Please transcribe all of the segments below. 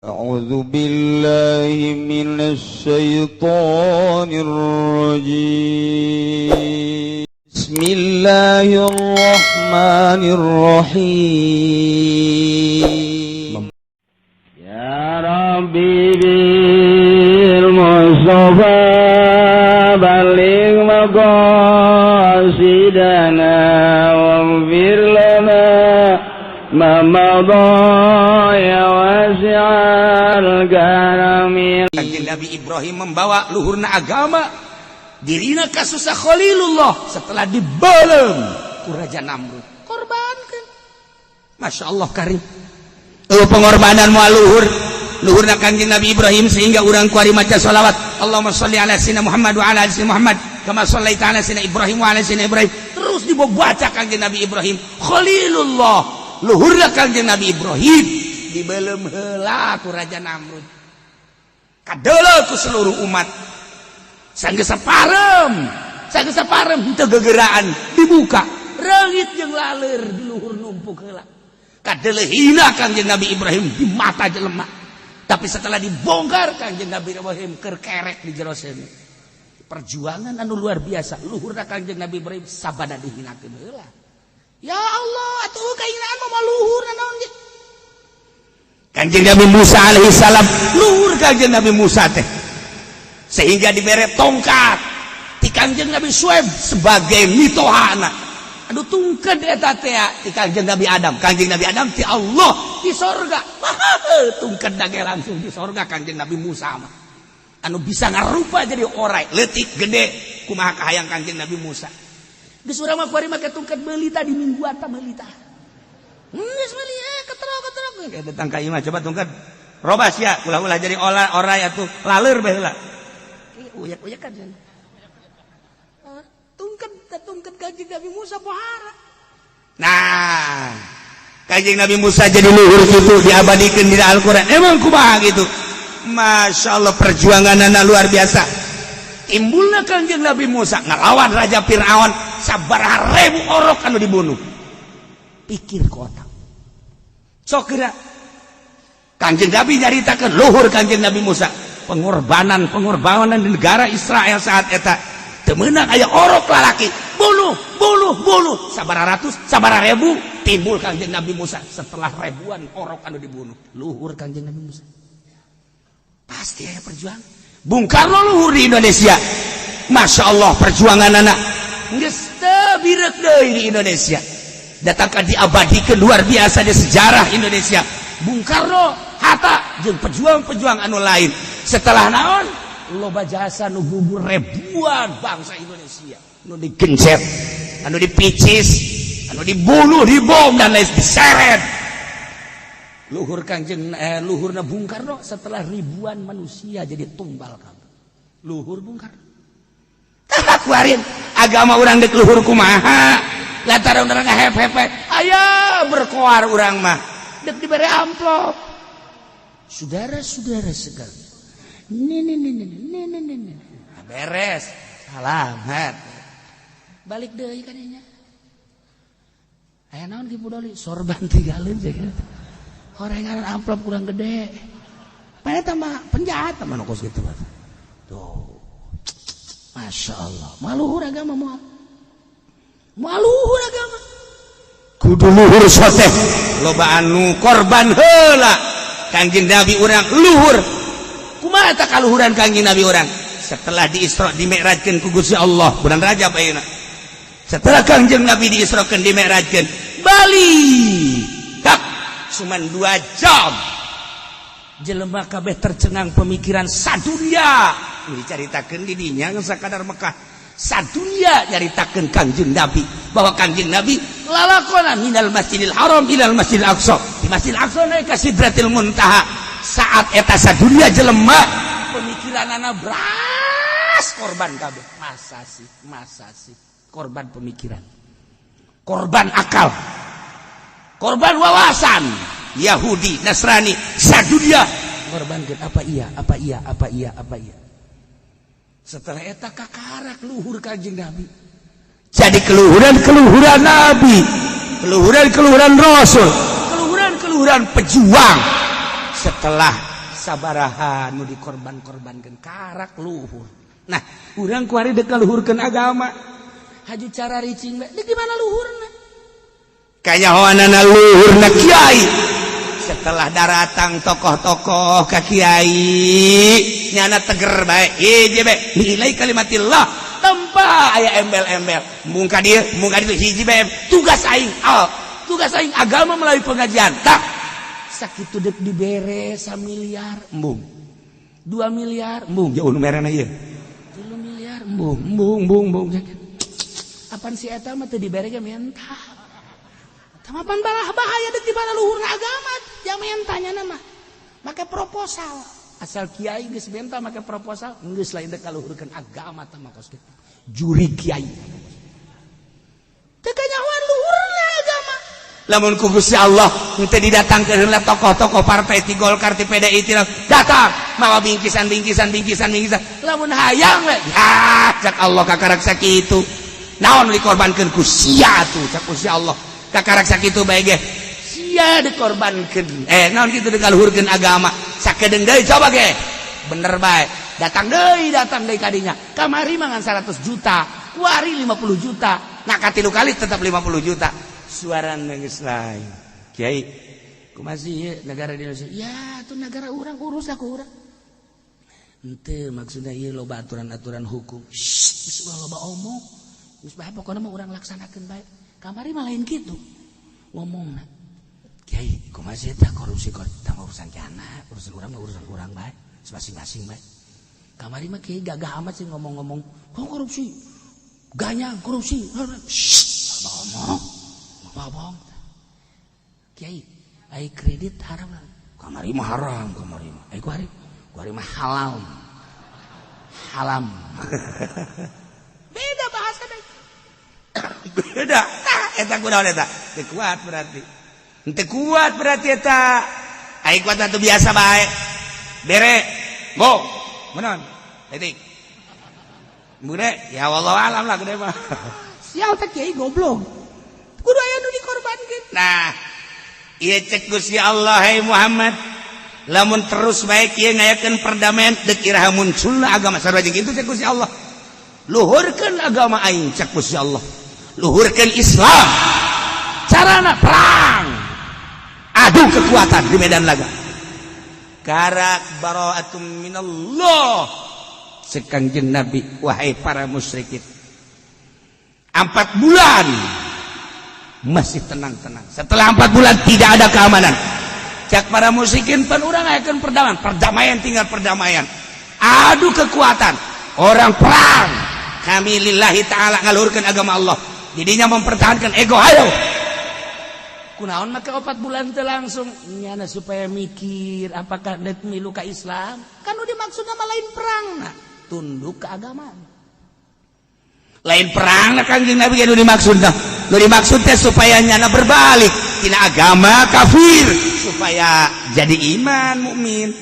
أعوذ بالله من الشيطان الرجيم. بسم الله الرحمن الرحيم. يا ربي بالمصطفى بلغ مقاصدنا واغفر لنا ما مضى يا واسع الكرم. Kanjeng Nabi Ibrahim membawa luhurna agama, dirina kasusah. Khalilullah setelah dibelem ku Raja Namrud, korbankan. Masya Allah karim. Oh, pengorbanan moal luhur luhurna Kanjeng Nabi Ibrahim, sehingga urang kuari maca sholawat, "Allahumma sholli ala sayyidina Muhammad wa ala ali sayyidina Muhammad kama shallaita ala sayyidina Ibrahim wa ala sayyidina Ibrahim." Terus dibaca Kanjeng Nabi Ibrahim Khalilullah. Luhurna Kanjeng Nabi Ibrahim dibelem heula ku Raja Namrud, kadeuleu ku seluruh umat. Sanggeus saparem, sanggeus saparem henteu gegeraan, dibuka, reungit jeung laleur di luhur numpuk heula. Kadeuleu hina Kanjeng Nabi Ibrahim di mata jelema, tapi setelah dibongkar, Kanjeng Nabi Ibrahim keur kerek di jero seuneu. Perjuangan anu luar biasa luhurna Kanjeng Nabi Ibrahim sabada dihinakeun heula. Ya Allah, atuh kahinaan mah luhur naon ge. Kanjeng Nabi Musa alaihi salam, luhur Kanjeng Nabi Musa teh sehingga dibere tongkat ti Kanjeng Nabi Suaib sebagai mitohana. Aduh, tungked eta teh ti Kanjeng Nabi Adam. Kanjeng Nabi Adam ti Allah di sorga, tungked dage langsung di sorga. Kanjeng Nabi Musa mah anu bisa ngarupa jadi orai leutik gede kumaha kahayang Kanjeng Nabi Musa. Geus urang mah kuari make tungked meuli tah di mingguan tah, meuli tah. Geus meuli, eh, keterok keterok. Kayak datang ka imah, coba tungked. Robas ya, ulah-ulah jadi olah orai atuh, laleur bae heula. Uyak-uyak kan. Tungked tungked Kanjeng Nabi Musa pohara. Nah, Kanjeng Nabi Musa jadi luhur gitu, diabadikan di Al-Quran. Emang kumaha gitu? Masya Allah, perjuangan anak luar biasa. Timbulna Kanjeng Nabi Musa ngelawan Raja Fir'aun, sabaraha ribu orok anu dibunuh. Pikir ke otak. Sok geura. Kanjeng Nabi nyaritakeun luhur Kanjeng Nabi Musa. Pengorbanan pengorbanan di negara Israel saat eta teu meunang aya orok lalaki, bunuh, bunuh, bunuh, sabaraha ratus, sabaraha ribu. Timbul Kanjeng Nabi Musa setelah ribuan orok anu dibunuh. Luhur Kanjeng Nabi Musa, pasti aya perjuangan. Bung Karno luhur di Indonesia. Masya Allah, perjuangan anak geus teu bireuk deui di Indonesia, datangkan diabadikan luar biasa di sejarah Indonesia. Bung Karno, Hatta jeung pejuang-pejuang anu lain, setelah naon, loba jasa nu gugur, ribuan bangsa Indonesia nu digencet, anu dipicis, anu dibunuh, dibom, dan lain, diseret. Luhur Kanjeng, luhurna Bung Karno setelah ribuan manusia jadi tumbal kabeh. Luhur Bung Karno. Tah, kuarin agama urang dek luhur kumaha? Lantaran urang ngahep-hepe aya berkoar, urang mah dek dibere amplop. Saudara-saudara sekalian, ini ini ini ini ini ini beres, salamat, balik deui ka dinya. Aya naon Ki Budoli? Sorban tinggalin sih, horengan amplop kurang gede. Pada mah penjahat mah kos gitu tuh. Masya Allah, maluhur agama, moal maluhur agama kudu luhur soteh loba anu korban heula. Kanjeng Nabi urang luhur kumaha tah kaluhuran Kanjeng Nabi urang? Setelah diisra dimi'rajkeun ku Gusti Allah bulan Rajab ayeuna. Setelah Kanjeng Nabi diisrakeun, dimi'rajkeun, balik tak cuman 2 jam, jelema kabeh tercengang pemikiran sadunia. Dicaritakeun di dinya ngan sakadar Mekah, sadunia nyaritakeun Kanjeng Nabi, bahwa Kanjeng Nabi lalakonan minal Masjidil Haram ilal Masjidil Aqsa, di Masjidil Aqsa naik ka Sidratil Muntaha. Saat eta sadunia jelema pemikiranana beras korban kabeh. Masa sih, masa sih korban pemikiran, korban akal, korban wawasan? Yahudi, Nasrani, sadunia korbankeun. Apa iya, apa iya, apa iya, apa iya? Setelah eta kakarak luhur Kanjeng Nabi, jadi keluhuran keluhuran Nabi, keluhuran keluhuran Rasul, keluhuran keluhuran pejuang setelah Sabaraha nu dikorban-korbankeun karak luhur. Nah, urang kuari dek luhurkeun agama. Haju cara ricing bae. Di gimana luhurna? Kanyahoanana luhurna kiai. Setelah daratang tokoh-tokoh ka kiai, nyana teger bae. Hiji bae, nilai kalimatillah tanpa aya embel-embel. Mung ka dieu, mung ka ditu hiji bae. Tugas aing, oh, tugas aing agama melalui pengajian. Tak sakitu dek dibere miliar embung, 2 miliar embung, jauh nu merena ieu 3 miliar embung, embung, embung, embung. Apan si eta mah teu dibere ge mentah. Tamapan balah bahaya dek di mana luhurna agama jang mentanya nama make proposal. Asal kiai geus menta make proposal, geus lain dek kaluhurkeun agama tah mah kos kitu. Juri kiai teu kanyahoan luhurna agama. Lamun ku Gusti Allah henteu didatangkeun heula tokoh-tokoh partai ti Golkar, ti PDI, ti datang mawa bingkisan, bingkisan, bingkisan, bingkisan, lamun hayang we ya cak Allah kakarak sakitu naon dikorbankeun ku sia tuh. Cak Gusti Allah kakarak sakitu bae ge sia dikorbankeun, naon kitu dikaluhurkeun agama. Sakedeung deui coba ge bener bae, datang deui, datang deui kadinya. Kamari mangan 100 juta, kuari 50 juta. Nah, katilu kali tetap 50 juta. Suara nangis lain, kiai kumaha sih negara di Indonesia? Ya itu negara orang, urus aku orang. Ente maksudnya ieu loba aturan-aturan hukum. Shh, geus loba omong, geus bae, pokoknya mah urang laksanakeun bae. Kamari mah lain kitu ngomongna. Kiai kumaha sih eta korupsi? Korupsi urusan kiana, urusan urang mah urusan urang bae, masing-masing bae. Kamari mah kiai gagah amat sih ngomong-ngomong, oh, korupsi ganyang, korupsi. Shh, ngomong bohong. Kiai, ai kredit haram? Kamari mah haram, kamari mah. Ai kuari, kuari mah halal, halam. Beda bahasa deh, beda. Tah eta kunaon eta? Teu kuat berarti, teu kuat berarti eta. Ai kuat atuh biasa bae, bere go menon titik bude ya, wallahu alam lah gede mah. Sial teh kiai goblok, kudu aya nu dikorbankeun. Nah, ieu cek Gusti Allah, hai Muhammad, lamun terus baik ieu ngayakeun perdamaian dek iraha munculna agama? Sarua jeung kitu cek Gusti Allah, luhurkeun agama aing. Cek Gusti Allah, luhurkeun Islam carana perang, adu kekuatan di medan laga. Karak bara'atum minallah. Cek Kangjeng Nabi, wahai para musyrikin, 4 bulan masih tenang-tenang, setelah 4 bulan tidak ada keamanan. Cak para musyrikin, pan urang akan perdamaian, perdamaian, tinggal perdamaian, adu kekuatan, orang perang, kami lillahi ta'ala ngaluhurkan agama Allah, jadinya mempertahankan ego. Ayo kunaon maka 4 bulan teh langsung nyana supaya mikir apakah dek milu ka Islam. Kan udah maksud nama lain perang, nah tunduk ke agama lain perang. Nah, Kangjeng Nabi nu dimaksud, nah nu dimaksud teh supaya nyana berbalik tina agama kafir supaya jadi iman mukmin,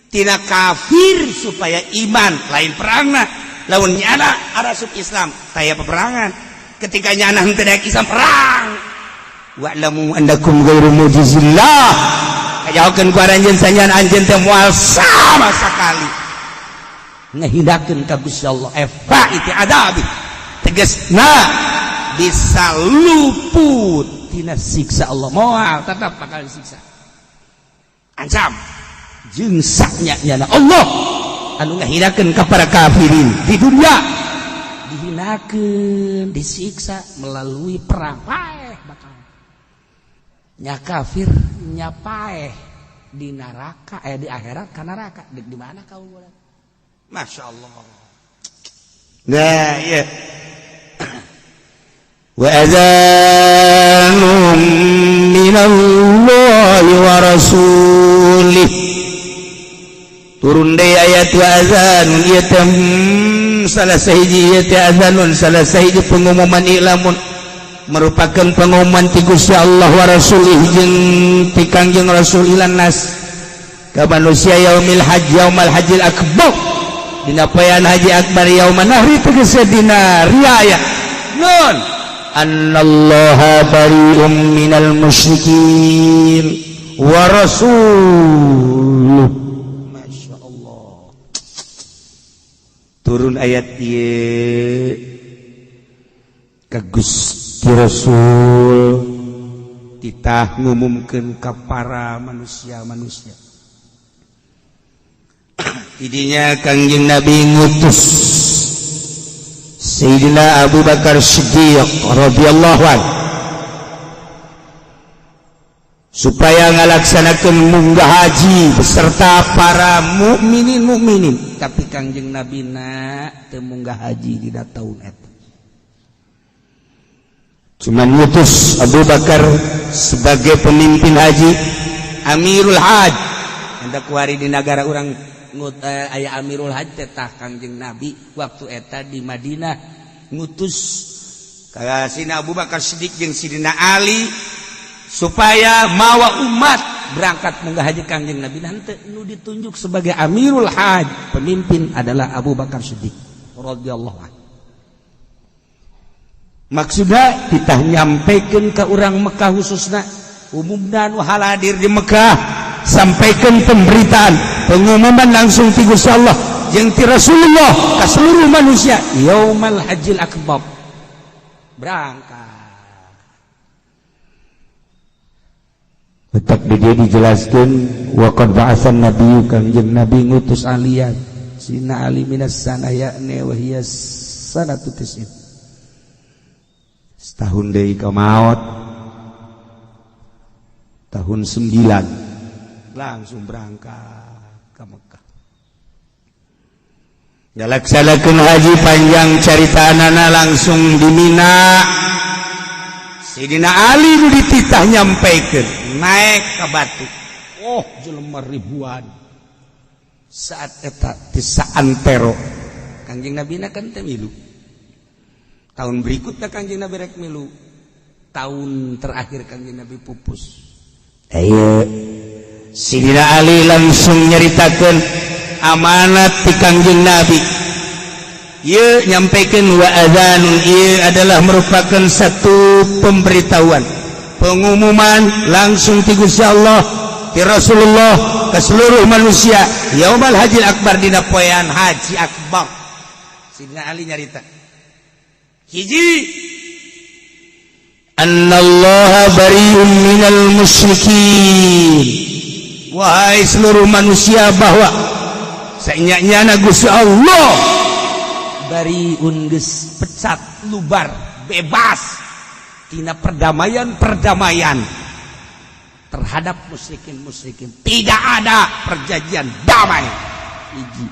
tina kafir supaya iman, lain perang. Nah, lamun nyana arasup Islam taya peperangan, ketika nyana henteu daek Islam, perang. Wa'lamu annakum ghairu mu'jizillah, kajauhkeun ku aranjeun sanjan anjeun teh moal sama sekali ngehinakeun ka Gusti Allah, faiti adabi, tegasna bisa luput tina siksa Allah moal, tetap bakal disiksa, ancam jeung saknya nyana Allah anu ngahinakeun ka para kafirin di dunia, dihinakeun, disiksa melalui perang. Paeh bakal nya kafir, nya paeh di neraka, di akhirat ka neraka. Di mana kau boleh? Masya Allah. Nah, iya. Wa adzanun minallahi wa rasulih. Turun deui ayat wa adzanun ieu teh salah sahiji, ieu teh adzanun salah sahiji pengumuman, ilamun merupakan pengumuman ti Gusti Allah, wa rasulih jeung ti Kangjeng Rasul, ilan nas ka manusia, yaumil hajj, yaumal hajjil akbar, dina poean haji akbar, yauman nahri tegese dina riaya nun, annallaha bari'um minal musyrikin wa rasuluh. Turun ayat ieu ka Gusti Rasul, titah ngumumkeun ka para manusia-manusia. Idinya Kangjeng Nabi ngutus Sayyidina Abu Bakar Siddiq radhiyallahu anhu supaya ngalaksanakan munggah haji beserta para mukminin mukminin, tapi Kangjeng Nabi na teu munggah haji di tahun eta, cuman ngutus Abu Bakar sebagai pemimpin haji, Amirul Haj. Anda kuari di negara orang ngut aya Amirul Haj teh. Kangjeng Nabi waktu eta di Madinah ngutus ka Sina Abu Bakar Siddiq jeung Sidina Ali supaya mawa umat berangkat munggah haji. Kangjeng Nabi nanti nu ditunjuk sebagai Amirul Haj, pemimpin, adalah Abu Bakar Siddiq radhiyallahu anhu. Maksudnya kita nyampaikan ke orang Mekah, khususnya umumna nu hadir di Mekah, sampaikan pemberitaan pengumuman langsung ti Gusti Allah jeung ti Rasulullah ke seluruh manusia, yaumal hajjil akbar berangkat. Tetap di dia dijelaskan wa qad ba'atsan nabiyyu, kangjeng Nabi ngutus alian sina Ali minas sana yakni wa hiya sanatu tis'in, setahun deui ka maot, tahun 9 langsung berangkat ke Mekah, ngalaksanakeun haji. Panjang carita anana. Langsung di Mina Sidina Ali nu dititah nyampaikan, naik ke batu. Oh, jelema ribuan saat eta di saantero. Kangjeng Nabi na kan teu milu. Tahun berikutnya Kangjeng Nabi rek milu, tahun terakhir Kangjeng Nabi pupus. Ayo, Sidina Ali langsung nyeritakan amanat di Kangjeng Nabi. Ye nyampaikan wa adzanun, ieu adalah merupakan satu pemberitahuan, pengumuman langsung ti Gusti Allah, ti Rasulullah ke seluruh manusia, yaumal hajil akbar, dina poean haji akbar. Sidina Ali nyarita, hiji, annallaha bari'un minal musyrikin. Wahai seluruh manusia, bahwa sanyana Gusti Allah bariun, geus pecat lubar, bebas tina perdamaian-perdamaian terhadap musyrikin-musyrikin, tidak ada perjanjian damai. Hiji.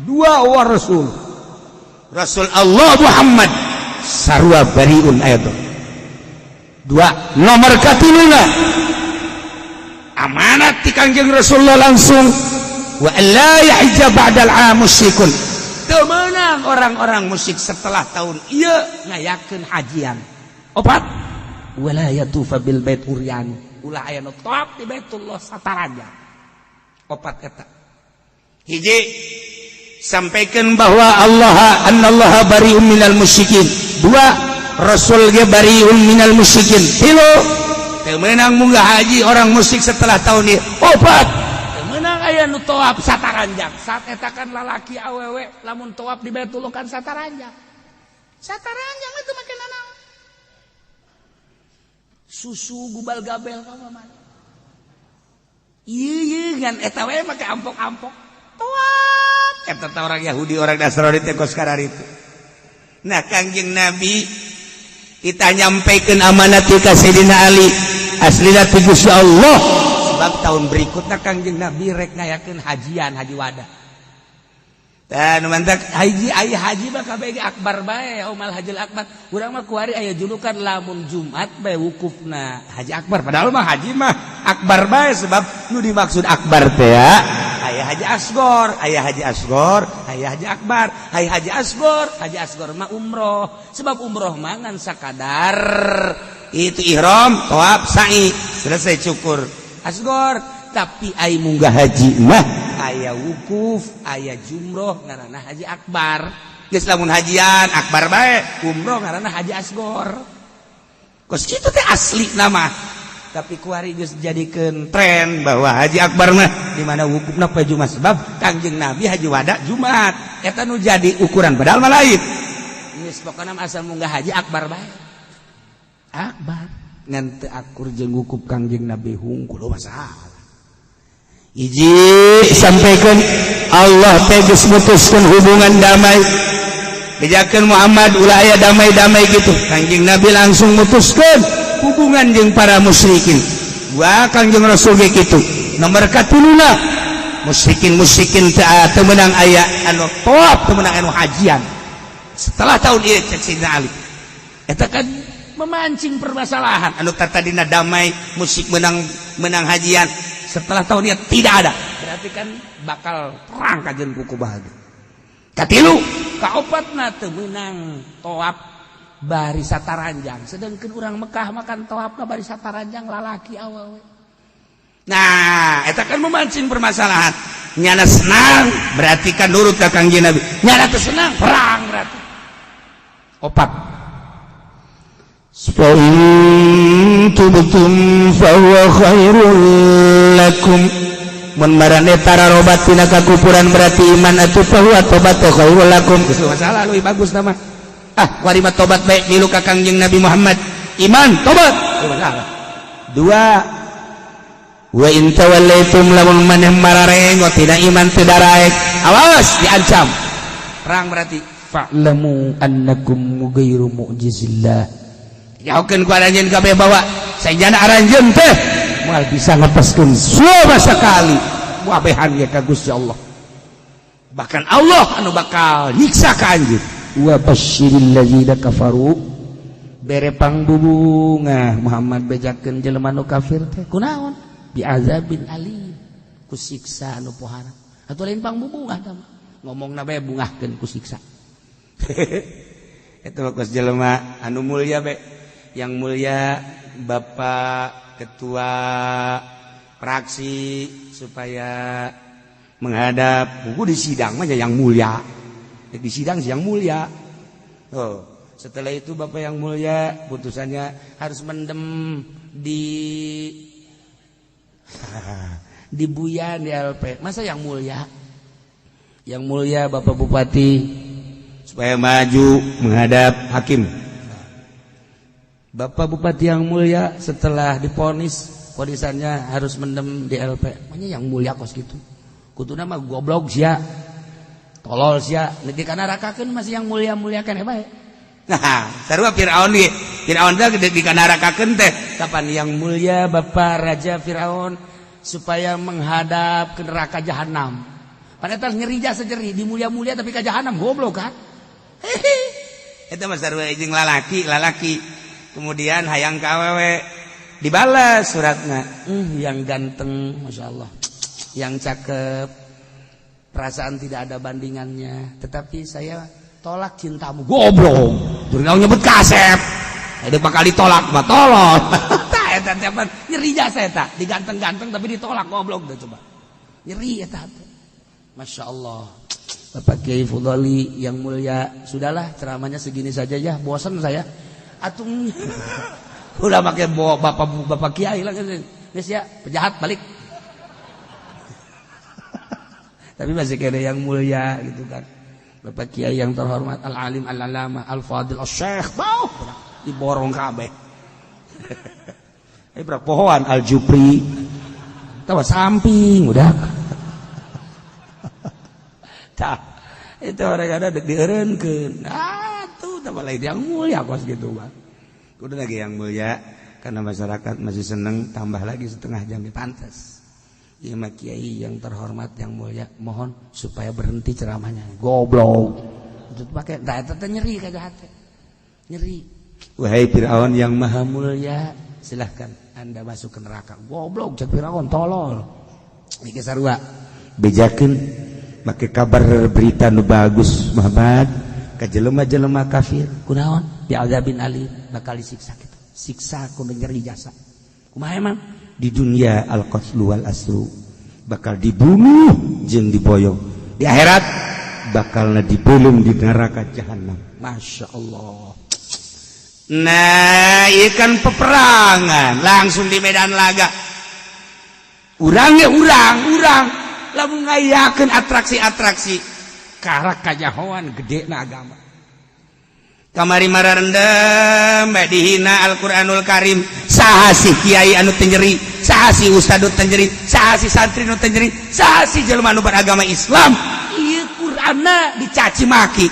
Dua, wa rasul, Rasul Allah Muhammad sarua bariun ayat dua. Nomor katiluna, amanat ti Kangjeng Rasulullah langsung, wa la yahijja ba'dal 'am musyrikun, teu meunang orang-orang musyrik setelah tahun ieu ngayakeun hajian. Opat, wala yatufa bil bait uryan, ulah aya nu tawaf di Baitullah sataraja. Opat eta. Hiji, sampaikan bahwa Allah annallaha bari'un minal musyrikin. Dua, Rasul ge bari'un minal musyrikin. Tilu, teu meunang munggah haji orang musyrik setelah tahun ini. Opat, teu meunang aya nu tawaf sataranjang. Saat eta kan lalaki awewe lamun tawaf di Baitullah kan sataranjang, sataranjang itu makin naon, susu gubal gabel ka mana. Iya iya, ngan eta we make ampok-ampok tawaf eta teh orang Yahudi, orang Nasrani teh kos itu. Nah, Kangjeng Nabi kita nyampaikan amanat ka Sayyidina Ali, aslina ti Gusti Allah, sebab tahun berikutnya Kangjeng Nabi rek ngayakeun hajian haji wada. Dan mantak haji, aya haji mah kabeh akbar bae, yaumal hajil akbar. Urang mah kuari aya julukan lamun Jumat bae wukufna haji akbar, padahal mah haji mah akbar bae, sebab nu dimaksud akbar teh ya aya haji asgor, aya haji asgor, aya haji akbar, aya haji asgor. Haji asgor mah umroh, sebab umroh mah ngan sakadar itu ihram, tawaf, sa'i, selesai, cukur asgor. Tapi ai munggah haji mah aya wukuf, aya jumroh, ngaranna haji akbar. Geus lamun hajian akbar bae, umroh ngaranna haji asgor. Kos kitu teh asli nama. Tapi kuari geus dijadikeun tren bahwa haji akbar mah di mana wukufna poe Jumat, sebab Kangjeng Nabi haji wada Jumat. Eta nu jadi ukuran, padahal mah lain. Geus pokona asal munggah haji akbar bae. Akbar ngan teu akur jeung wukuf Kangjeng Nabi hungkul masalah. Hiji sampaikan, Allah teh geus mutuskeun hubungan damai. Bejakeun Muhammad ulah aya damai-damai gitu. Kangjeng Nabi langsung mutuskeun hubungan jeung para musyrikin. Wah, Kangjeng Rasul ge kitu. Nomor katiluna, musyrikin musyrikin teu teu meunang aya anu tawaf, teu meunang anu hajian. Setelah tahun ieu, cek Sayyidina Ali. Eta kan memancing permasalahan, anu tadina damai, musyrik menang menang hajian, setelah tahun ieu tidak ada. Berarti kan bakal perang kajeun kuku bahagia. Katilu, kaopatna, teu meunang tawaf bari sataranjang, sedangkan orang Mekah makan tawaf bari sataranjang, lalaki awewe. Nah, eta kan memancing permasalahan. Nyana senang berarti kan nurut ka Kangjeng Nabi, nyana teu senang perang. Berarti opat. فإن تبتم فهو خير لكم. Mun marane tararobat tina kakufuran, berarti iman atuh. فهو tobat خير لكم. Geus masalah leuwih bagus nama. Ah, kuari mah tobat baik, milu ka Kangjeng Nabi Muhammad, iman tobat. Teu masalah. Dua, وإن توليتم, lamun maneh mararengot tina iman, teu daraek, awas diancam perang. Berarti فاعلموا أنكم غير معجز الله. Jauhkeun ku aranjeun kabeh bawa sajana aranjeun teh moal bisa ngepaskeun sama sekali wabehan ge ka Gusti Allah, bahkan Allah anu bakal nyiksa ka anjeun. وبشر الذين كفروا, bere pangbubungah Muhammad, bejakeun jelema nu kafir teh. Kunaon? بعذاب أليم, ku siksa anu pohara. Atuh lain pangbubungah tah mah, ngomongna bae bungahkeun ku siksa. Itu bagus jelema anu mulia be, yang mulia Bapak Ketua Fraksi supaya menghadap buku di sidang mah yang mulia, di sidang yang mulia. Oh, setelah itu Bapak yang mulia putusannya harus mendem di Buyan, di LP. Masa yang mulia, yang mulia Bapak Bupati supaya maju menghadap hakim. Bapak Bupati yang mulia setelah diponis, ponisannya harus mendem di LP. Makanya yang mulia kos gitu. Kuduna mah goblok sia, tolol sia, nepi ka nerakakeun masih yang mulia-mulia keneh bae. Nah, sarua Firaun ge. Firaun teh gede dikanarakakeun teh. Kapan yang mulia Bapak Raja Firaun supaya menghadap ke neraka jahanam. Padahal ngeri jasa jeri di mulia-mulia tapi ka jahanam, goblok kan? Eta mah sarua jeung lalaki, lalaki. Kemudian hayang ka awewe, dibalas suratna. Yang ganteng, Masya Allah. Yang cakep, perasaan tidak ada bandingannya. Tetapi saya tolak cintamu. Goblok. Jurang nyebut kasep. Ada bakal ditolak mah tolol. Tah eta teh nyeri jasa eta, diganteng-ganteng tapi ditolak, goblok dah coba. Nyeri eta teh. Masya Allah. Bapak Kiai Fudali yang mulia, sudahlah ceramahnya segini saja ya, bosan saya. Atung udah pakai bawa bapak bapak kiai lah geus ya, penjahat balik. Tapi masih kena yang mulia gitu kan. Bapak Kiai yang terhormat, Al Alim Al Alama Al Fadil Al Syekh, bau diborong kabeh. Eh, berapa pohoan Al Jupri. Tawa samping udah. Tah, itu orang ada dek dieureunkeun. Ah, tuh tambah lain yang mulia kos gitu, Bang. Kudu lagi yang mulia karena masyarakat masih seneng, tambah lagi setengah jam, pantas. Ieu mah kiai yang terhormat, yang mulia, mohon supaya berhenti ceramahnya. Goblok. Itu pakai tah eta teh nyeri ka hate. Nyeri. Wahai Firaun yang maha mulia, silahkan Anda masuk ke neraka. Goblok cek Firaun, tolol. Iki sarua. Bejakeun make kabar berita nu bagus Muhammad ka jelema-jelema kafir. Kunaon? بعذاب أليم, bakal disiksa kitu. Siksa ku nyeri jasa. Kumaha emang? Di dunia القتل والأسر, bakal dibunuh jeung diboyong. Di akhirat bakal dibelum di neraka jahanam. Masya Allah. Nah, ikan peperangan langsung di medan laga. Urangnya urang lamun ngayakeun atraksi-atraksi karak kajahoan gede na agama. Kamari mararendem bae dihina Al-Qur'anul Karim. Saha si kiai anu teu nyeri, saha si ustad nu teu nyeri, saha si santri nu teu nyeri, saha si jelema nu beragama Islam. Ieu Qur'anna dicaci maki.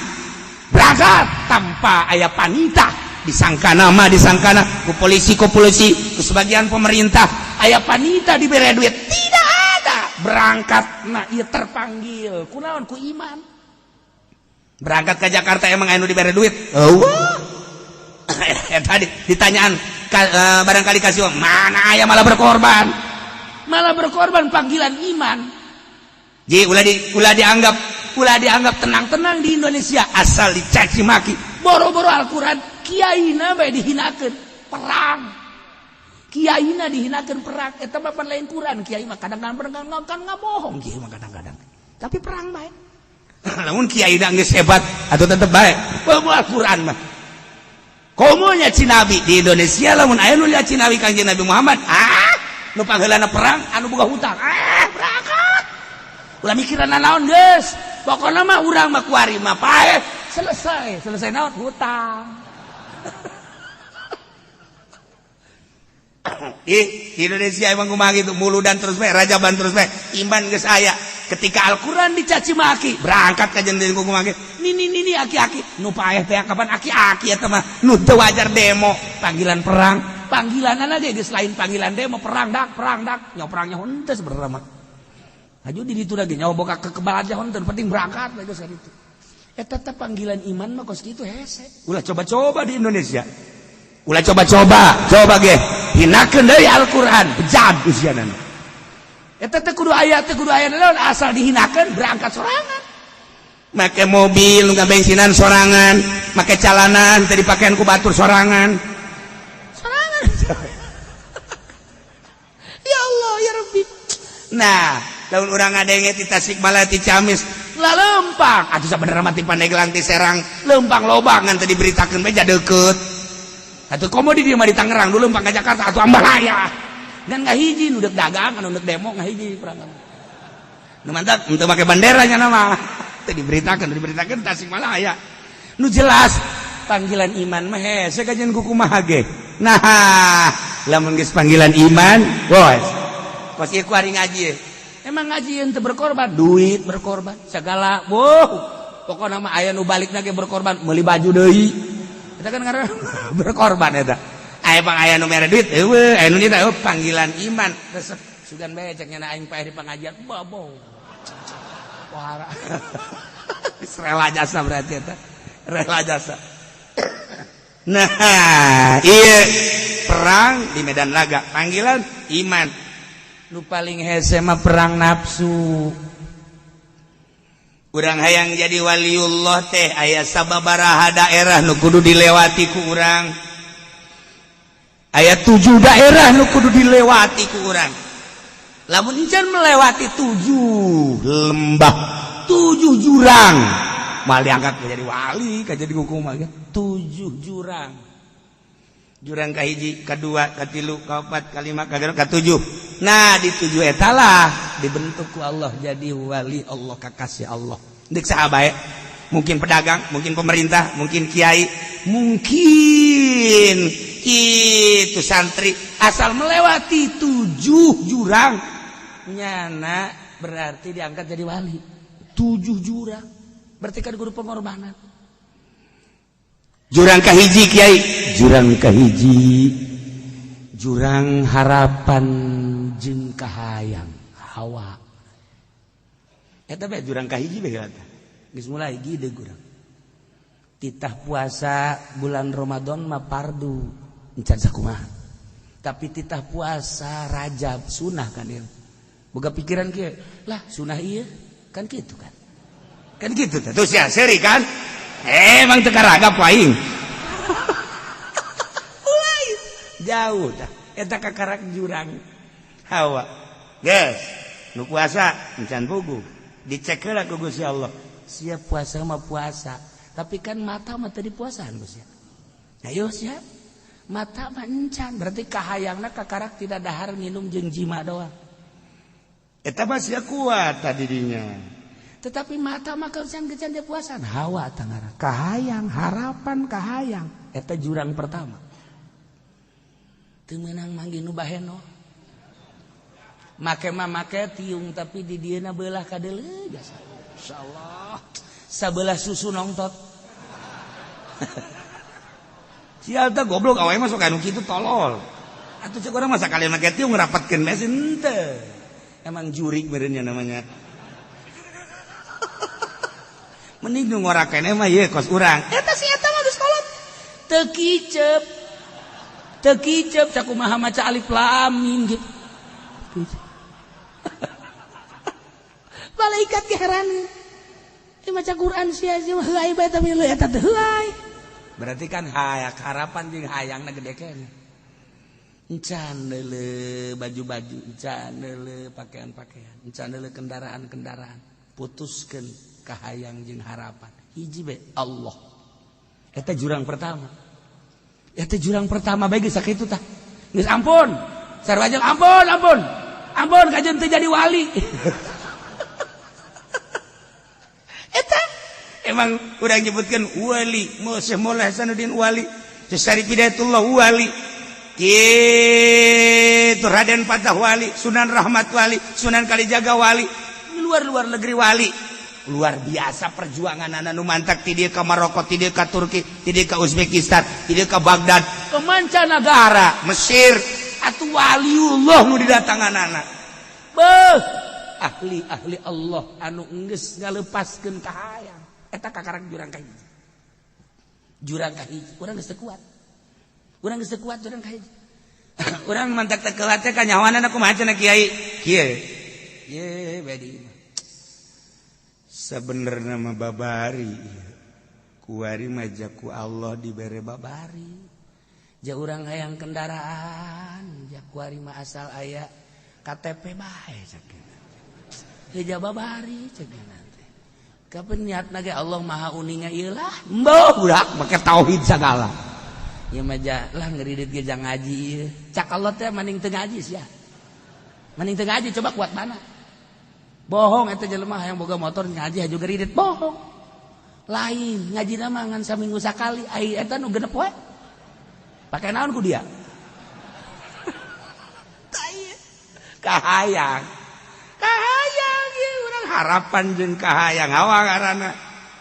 Berangkat tanpa aya panita, disangka nama disangkana ku polisi, ku polisi, ku sebagian pemerintah aya panita diberi duit tidak ada. Berangkat, nah ia terpanggil kunaon? Ku iman. Berangkat ke Jakarta emang aya nu diberi duit? Oh, tadi ditanyaan barangkali kasih mana aya, malah berkorban, malah berkorban panggilan iman. Ji, ulah dianggap tenang-tenang di Indonesia asal dicaci maki boro-boro Al-Quran, kiaina bae dihinakeun perang, kiaina dihinakeun perang. Eta mah pan lain Quran. Kiai mah kadang-kadang kan ngabohong, kiai mah kadang-kadang, tapi perang bae. Namun kiai geus hebat atau tetep bae bawa Al-Quran mah komonya Cinabi di Indonesia. Lamun aya nu lihat Cinabi Kanjeng Nabi Muhammad, ah, nu pangheulana perang. Anu boga hutang, ah, berangkat, ulah mikiran naon geus. Pokokna mah urang mah kuari mah paeh selesai, selesai naon? Hutang. Ih, di Indonesia emang kumaha gitu, muludan terus bae, rajaban terus bae, iman geus aya. Ketika Al-Qur'an dicaci maki, berangkat ka jeung kumaha nini nini aki-aki nu paeh teh. Kapan aki-aki eta mah nu teu wajar demo, panggilan perang, panggilan aja geus lain panggilan demo, perang dak, perang dak, nyawa perangnya henteu sebenarnya mah. Haju di ditu lagi nyawa boga kekebal aja henteu, penting berangkat geus itu. Eta teh panggilan iman mah kos kitu hese. Ulah coba-coba di Indonesia. Ulah coba-coba, coba ge hinakeun deui Al-Qur'an, bejad usiana. Eta teh kudu aya teh, kudu aya naon, asal dihinakeun berangkat sorangan. Make mobil nu bensinan sorangan, make calanan teu dipakean ku batur sorangan. Sorangan. Ya Allah, ya Rabbi. Nah, lamun urang ngadenge ti Tasikmalaya, ti Ciamis, lah lempang atuh sabenerna mah ti Pandeglang, ti Serang lempang loba, ngan teu diberitakeun bae deukeut. Atuh komo di dieu mah di Tangerang dulu lempang ka Jakarta atuh ambalaya. Dan ngahiji nu deuk dagang, anu deuk demo ngahiji perang. Nu mantap untuk make banderanya nama teu diberitakeun, diberitakeun Tasikmalaya. Nu jelas panggilan iman mah hese kajian kumaha ge. Nah, lamun geus panggilan iman, bos. Kos ieu ku ari ngaji. Emang ngaji yang berkorban, duit berkorban, segala. Wow, pokoknya mah aya nu balik lagi berkorban, meuli baju deui. Eta kan karena berkorban eta. Aya pang aya nu mere duit, eueuh, aya nu nyita panggilan iman. Resep sugan bae cek nyana aing paeh di pengajian, babo. Wah. Rela jasa berarti eta. Rela jasa. Nah, iya perang di medan laga, panggilan iman. Nu paling hese mah perang nafsu. Urang hayang jadi waliullah teh aya sababaraha daerah nu kudu dilewati ku urang. Aya 7 daerah nu kudu dilewati ku urang. Lamun encan melewati 7 lembah, 7 jurang, mal diangkat menjadi wali ka jadi hukum aja. 7 jurang. Jurang kahiji, kedua, katilu, kaopat, kalima, kagenep, katujuh. Nah, di 7 etalah dibentuk ku Allah jadi wali Allah, kakasih Allah. Dek saha bae? Mungkin pedagang, mungkin pemerintah, mungkin kiai, mungkin itu santri, asal melewati 7 jurang nyana berarti diangkat jadi wali. 7 jurang berarti kan guru pengorbanan. Jurang kahiji, kiai, jurang kahiji jurang harapan jeung kahayang hawa. Eta bae jurang kahiji bae eta geus mulai gede urang. Titah puasa bulan Ramadan mah fardu encan sakumaha, tapi titah puasa Rajab sunah kan ieu boga pikiran kieu lah, sunah ieu kan kitu kan, kan gitu terus ya seri kan. Emang teu karagap aing lain jauh dah eta kakarak jurang hawa. Geus nu puasa encan puguh dicek heula ku Gusti Allah. Siap puasa mah puasa, tapi kan mata mah tadi puasaan Gusti. Ayo siap. Mata mah encan, berarti kahayangna kakarak tidak dahar minum jeung jima doang. Eta mah sia kuat tadi dinya. Tetapi mata mah kecan-kecan dia puasan hawa tangara. Kahayang, harapan kahayang eta jurang pertama. Teu meunang manggih nu baheno. Make mah make tiung tapi di dieuna beulah ka deuleu jasa. Insyaallah. Sabelah susu nongtot. Sial teh goblok awe mah sok anu kitu tolol. Atuh cek urang masa kalian make tiung ngrapatkeun mesin henteu. Emang jurik meureunnya namanya. Mending nu ngora keneh mah ieu kos urang. Eta si eta mah geus kolot. Teu kicep. Teu kicep sakumaha maca alif lam mim gitu. Malaikat keheranan. Ieu maca Quran sia sia heuay bae tapi leuh eta teh heuay. Berarti kan hayang harapan jeung hayangna gede keneh. Encan deuleu baju-baju, encan deuleu pakaian-pakaian, encan deuleu kendaraan-kendaraan. Putuskeun kahayang jeung harapan. Hiji bae Allah. Eta jurang pertama. Eta jurang pertama bae geus sakitu tah. Geus ampun. Sarua jeung ampun, ampun. Ampun kajeun teu jadi wali. Eta emang urang nyebutkeun wali, Syekh Maulana Hasanuddin wali, Syekh Syarif Hidayatullah wali. Kitu Raden Fatah wali, Sunan Rahmat wali, Sunan Kalijaga wali, luar-luar negeri wali. Luar biasa perjuangan anak nu mantak ti dieu ka Maroko, ti dieu ka Turki, ti dieu ka Uzbekistan, ti dieu ka Baghdad, ke mancanagara, Mesir. Atuh waliullah nu didatangan anak. Beuh, ahli-ahli Allah anu geus ngalepaskeun kahayang. Eta kakarak jurang ka hiji. Jurang ka hiji, urang geus teu kuat. Urang geus teu kuat jurang ka hiji. Urang mantak teh kelat teh kanyahoanana kumaha cenah kiai? Kieu. Ye bedi. Sebenarnya mah babari kuari majaku Allah dibere babari. Ja urang hayang kendaraan, ja kuari mah asal aya KTP bae cek. Ja babari cek nanti. Kapan niatna ge Allah Maha uninga ieu lah. Mbeuh budak make tauhid sagala. Ieu mah ja lah ngeridit ge jang ngaji ieu. Cak Allah teh maning teu ngaji sia. Maning teu ngaji coba kuat mana? Bohong eta jelema hayang boga motor ngaji haju geridit bohong. Lain ngajina mah ngan saminggu sakali ai eta nu genep we. Pake naon ku dia? Kahayang. Kahayang ieu urang harapan jeung kahayang hawa ngaranna.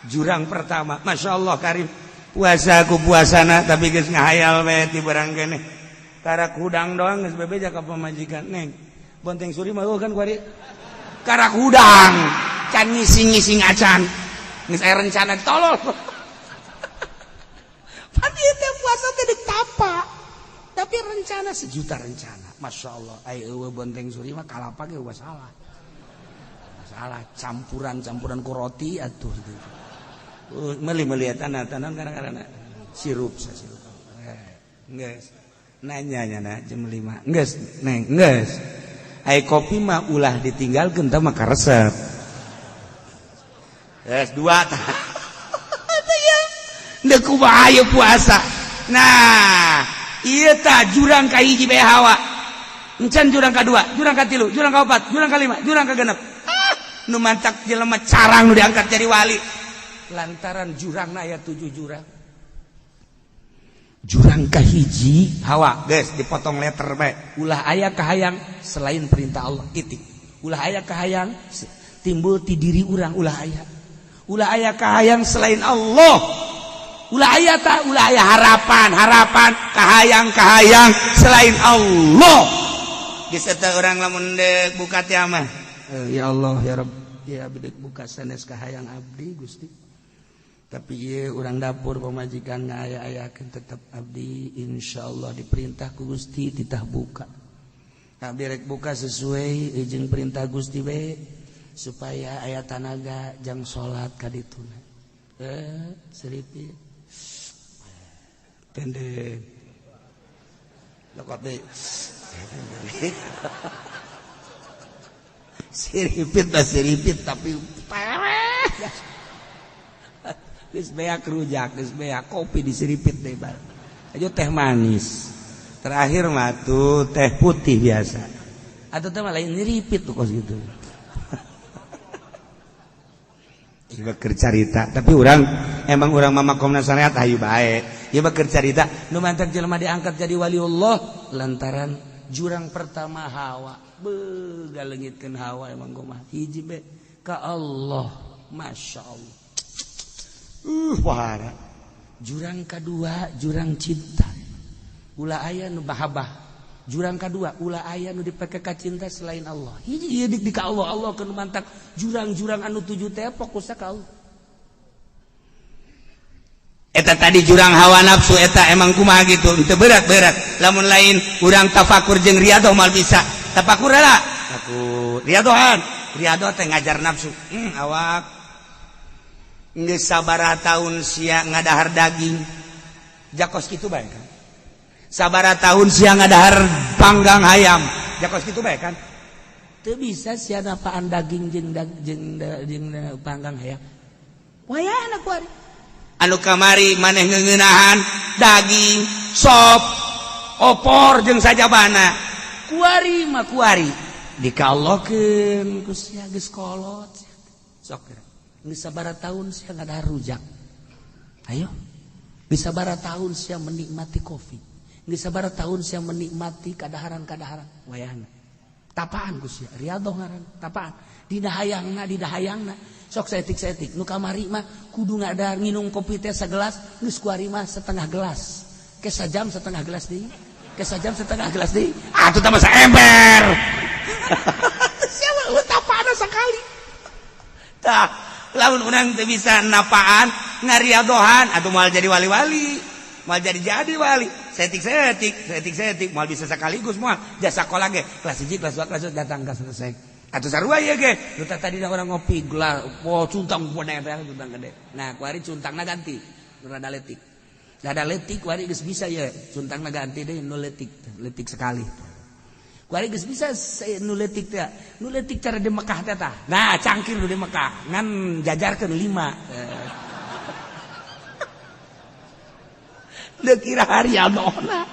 Jurang pertama, masyaallah karim. Puasa ku puasana tapi geus ngahayal we ti barang keneh. Karak hudang doang geus bebeja ka pamajikan neng. Bonteng suri mah kan kuari. Karak hudang can ngising-ngising acan. Geus aya rencana tolol. Pan ieu teh puasa teh deuk tapa. Tapi rencana sejuta rencana. Masya Allah, ai eueuh bonteng suri mah kalapa ge eueuh salah. Salah campuran-campuran ku roti atuh gitu. Meuli-meuli tanah tanah karena sirup sirup. Geus. Nanya nya na jam 5. Geus, neng, geus. Ai kopi mah ulah ditinggalkeun tah mah karesep. Geus dua tah. Atuh ya. Deuk kumaha ieu puasa. Nah, ieu tah jurang ka hiji bae hawa. Encan jurang ka dua, jurang ka tilu, jurang ka opat, jurang ka lima, jurang ka genep. Ah, nu mantak jelema carang nu diangkat jadi wali. Lantaran jurangna aya 7 jurang. Jurang kahiji hawa, geus dipotong letter bae. Ulah aya kahayang selain perintah Allah titik. Ulah aya kahayang timbul ti diri urang ulah aya. Ulah aya kahayang selain Allah. Ulah aya ta, ulah aya harapan, harapan, kahayang, kahayang selain Allah. Geus eta urang lamun deuk buka teh mah. Ya Allah ya Rabb, ya abdi buka sanes kahayang abdi Gusti. Tapi ieu urang dapur pamajikan ngaya-ayakeun tetep abdi insyaallah diperintah ku Gusti titah buka. Abdi rek buka sesuai jeung perintah Gusti we supaya aya tanaga jang salat ka dituna. Seripit. Pendek. Lokot deui. Siripit lah siripit tapi peweh. Geus beak rujak, geus beak kopi disiripit deui bar. Aja teh manis. Terakhir mah tuh teh putih biasa. Atau teh lain niripit tuh kos gitu. Ieu keur carita, tapi urang emang urang mah makomna syariat hayu bae. Ieu mah keur carita nu mantak jelema diangkat jadi waliullah lantaran jurang pertama hawa. Beuh galengitkeun hawa emang kumaha. Hiji be ka Allah, Masya Allah. Wahara. Jurang kedua jurang cinta. Ulah aya nu mahabbah. Jurang kedua ulah aya nu dipake ka cinta selain Allah. Hiji ieu dik ka Allah, Allah keun mantak jurang-jurang anu tujuh teh fokusna ka Allah. Eta tadi jurang hawa nafsu eta emang kumaha gitu, teu berat-berat. Lamun lain urang tafakur jeung riadoh mal bisa. Tafakur heula. Tafakur. Riadohan. Riadoh teh ngajar nafsu. Awak geus sabaraha tahun sia ngadahar daging. Jakos kitu bae kan. Sabaraha tahun sia ngadahar panggang hayam. Jakos kitu bae kan. Teu bisa sia napaan daging jeung jeung panggang hayam. Wayahna kuari. Anu kamari maneh ngeunahan daging, sop, opor jeung sajabana. Kuari mah kuari. Dikalokeun ku sia geus kolot. Sok geus sabaraha tahun sia ngadahar rujak. Ayo. Geus sabaraha tahun sia menikmati kopi. Geus sabaraha tahun sia menikmati kadaharan-kadaharan. Wayahna. Tapaan ku sia, riadoh ngaran, tapaan. Dina hayangna, dina hayangna. Sok saetik-saetik nu kamari mah kudu ngadahar nginum kopi teh sagelas, geus kuari mah setengah gelas. Ke sajam setengah gelas deui. Ke sajam setengah gelas deui. Atuh tambah saember. Siapa lu tapana sekali. Tah, lamun urang teu bisa napaan ngariadohan atuh moal jadi wali-wali. Moal jadi-jadi wali. Setik-setik, setik-setik moal bisa sekaligus moal. Jasa sekolah ge kelas 1, kelas 2, kelas 3 datang ka selesai. Atuh sarua ieu ge. Nu tadi orang ngopi gelas, oh cuntang gede cuntang gede. Nah, kuari cuntangna ganti, nu rada leutik. Rada leutik kuari geus bisa ye, cuntangna ganti deui nu leutik, leutik sekali. Kuari geus bisa nu leutik teh. Nu leutik cara di Mekah teh tah. Nah, cangkir nu di Mekah ngan jajarkeun 5. Deu kira hari adona.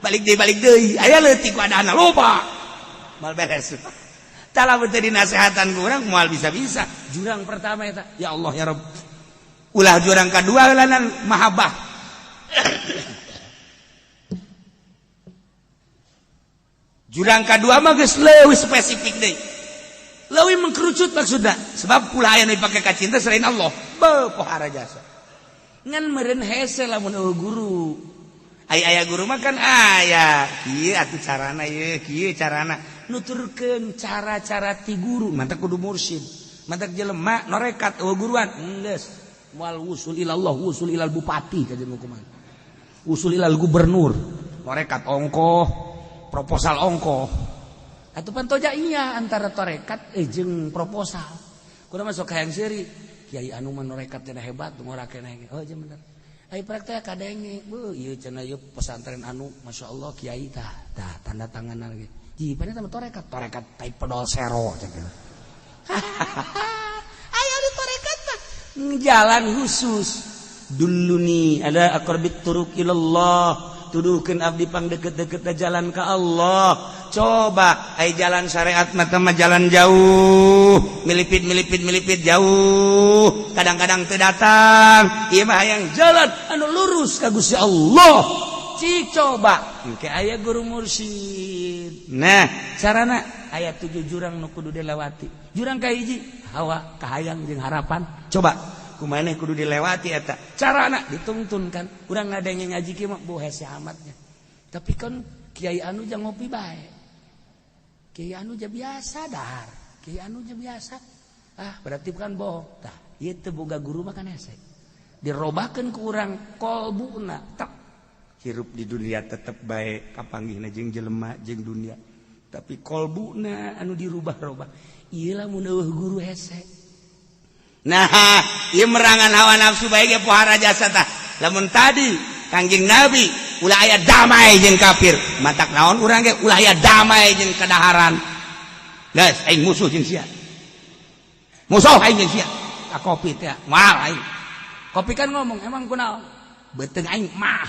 Balik deui. Aya leutik wadahna loba. Moal beres. Tah lamun teu dinasehatan ku urang moal bisa-bisa. Jurang pertama eta, ya Allah ya Rabb. Ulah jurang kadua heulanan mahabbah. Jurang kadua mah geus leuwih spesifik deui. Leuwih mengkerucut maksudna. Sebab ulah aya nu dipake ka cinta selain Allah. Beuh pohara jasa. Ngan meureun hese lamun eueuh guru. Ai aya guru mah kan aya. Kieu atuh carana ieu, kieu carana. Nuturkeun cara-cara ti guru, mantak kudu mursyid. Mantak jelema norekat eueuh guruan, geus moal wusul ilallah, wusul ilal bupati kajeun kumaha. Wusul ilal gubernur, norekat ongkoh, proposal ongkoh. Atuh pantoja iya antara torekat jeung proposal. Kudu masuk hayang seuri, kiai anu mah norekat cenah hebat, ngora keneh. Oh jeung bener. Ai praktek kadenge, beuh ieu cenah ieu pesantren anu masyaallah kiai tah, tah tanda tangan lagi. Ji, pada sama torekat, torekat tai pedol sero cenah. Ayo di torekat mah jalan khusus. Duluni ada aqrabit turuq ilallah. Tuduhkeun abdi pang deket-deket jalan ka Allah. Coba ai jalan syariat mah mah jalan jauh, milipit-milipit jauh. Kadang-kadang teu datang. Ieu mah hayang jalan anu lurus ka Gusti Allah. Cik coba engke aya guru mursyid. Nah, carana aya 7 jurang nu kudu dilewati. Jurang kahiji hawa kahayang jeung harapan. Coba kumaha kudu dilewati eta. Carana dituntun kan. Urang ngadenge ngaji kieu mah boh hese amatnya. Tapi kan kiai anu jang ngopi bae. Kiai anu ja biasa dahar. Kiai anu ja biasa. Ah, berarti bukan bohong. Tah, ieu teu boga guru mah kan hese. Dirobakeun ku urang kolbuna tak hirup di dunia tetep bae kapanggihna jeung jelema jeung dunia. Tapi kolbuna anu dirubah-rubah. Ieu lamun eueuh guru hese. Nah, ieu merangan hawa nafsu bae ge pohara jasa tah. Lamun tadi Kangjeng Nabi ulah aya damai jeung kafir, matak naon urang ge ulah aya damai jeung kadaharan. Geus aing musuh jeung sia. Musuh aing jeung sia. Ka kopi teh moal aing. Kopi kan ngomong emang kunaon? Beuteung aing mah.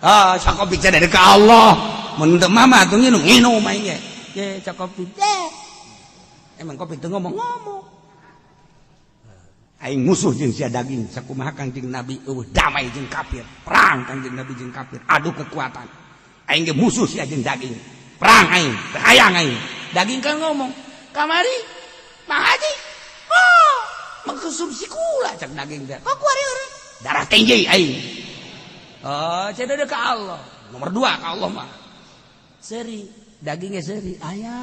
Ah, cak kopi dari ke Allah. Mun teu mama tuh nginum nginum aing ge. Ye cak kopi. Emang kopi teu ngomong-ngomong. Aing musuh jeung sia daging, sakumaha Kangjeng Nabi eueuh damai jeung kafir, perang Kangjeng Nabi jeung kafir, adu kekuatan. Aing ge musuh sia jeung daging. Perang aing, teu hayang aing. Daging kan ngomong, "Kamari, Mang Haji." Oh, mengkonsumsi kula cak daging teh. Kok kuari eureun? Darah tinggi aing. Oh, cedek ke Allah. Nomor 2 ke Allah mah. Seri, dagingnya seri. Aya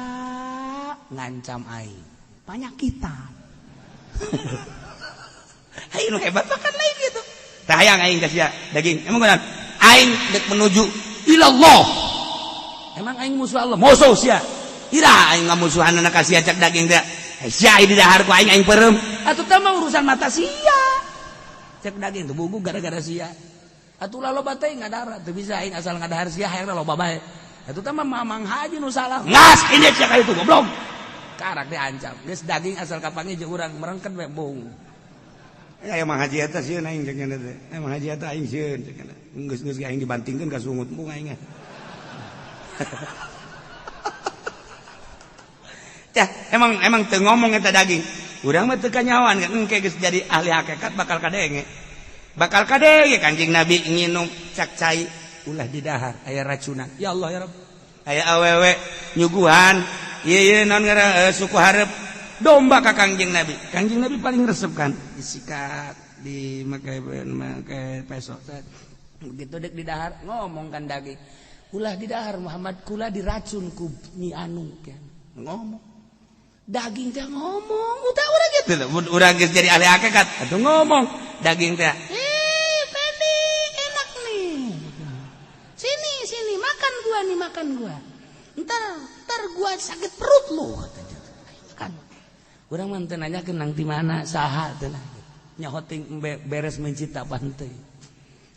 ngancam aing. Panyakitan. Aing nu hebat makan lain gitu. Tah hayang aing ka sia daging. Emang kunaon? Aing dek menuju ilallah. Emang aing musuh Allah? Musuh sia. Ira aing ngamusuhanna ka sia cak daging teh. Sia di dahar ku aing aing peureum. Atuh teh mah urusan mata sia. Cek daging tuh bugu gara-gara sia. Atuh lah loba teh ngadara, teu bisa aing asal ngadahar sia hayangna loba bae. Atuh teh mah Mamang Haji nu salah. Ngas ini sia ka itu goblok. Karak diancam. Geus daging asal kapanggih jeung urang merengket we bung. Ya emang haji eta sieun aing cek nya teh. Emang haji eta aing sieun cek nya. Geus-geus aing dibantingkeun ka sungut embung aing. Tah, emang emang teu ngomong eta daging. Urang mah teu kanyawan kan engke geus jadi ahli hakikat bakal kadenge. Bakal kadenge Kanjeng Nabi nginum cak cai ulah didahar aya racunan. Ya Allah ya Rabb. Aya awewe nyuguhan ieu ieu naon ngaran suku hareup domba ka Kangjeng Nabi. Kangjeng Nabi paling resep kan disikat, dimake make peso. Begitu dek didahar ngomong kan daging. Ulah didahar Muhammad kula diracun ku Nyi Anu kan. Ngomong. Daging teh ngomong, udah urang gitu loh. Mun urang geus jadi ahli hakikat, atuh ngomong daging teh. Eh, Pendi, enak nih. Sini, sini, makan gua nih, makan gua. Ntar, ntar gua sakit perut lu katanya. Makan. Urang mah teu nanyakeun nang di mana saha teh lah. Nyaho ting beres mencita apa henteu.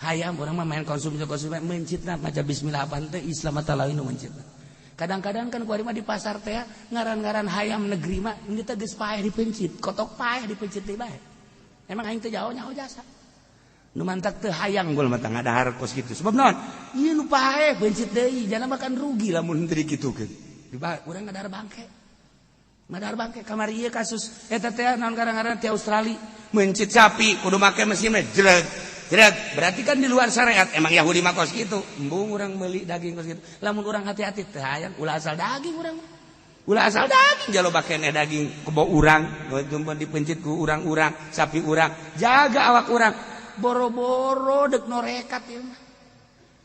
Hayam urang mah main konsumsi konsumsi mencitna maca bismillah apa henteu Islam atawa lain nu mencitna. Kadang-kadang kan kuari mah di pasar teh ngaran-ngaran hayam negeri mah ini teh geus paeh dipencit, kotok paeh dipencit deui bae. Emang aing teh jauh nyaho jasa. Nu mantak teu hayang gol mah ngadahar kos kitu. Sebab naon? Ieu nu paeh pencit deui, jangan makan rugi lamun teu dikitukeun. Di urang ngadahar bangke. Ngadahar bangke kamari ieu kasus eta teh naon ngaran-ngaran ti Australia mencit sapi kudu make mesin mah jreg jreg. Berarti kan di luar syariat. Emang Yahudi mah kos kitu. Embung urang meuli daging kos kitu. Lamun urang hati-hati teu hayang ulah asal daging urang mah. Ulah asal daging jalo bakene daging kebo urang, tumpah dipencit ku urang-urang, sapi urang. Jaga awak urang. Boro-boro dek norekat ieu mah.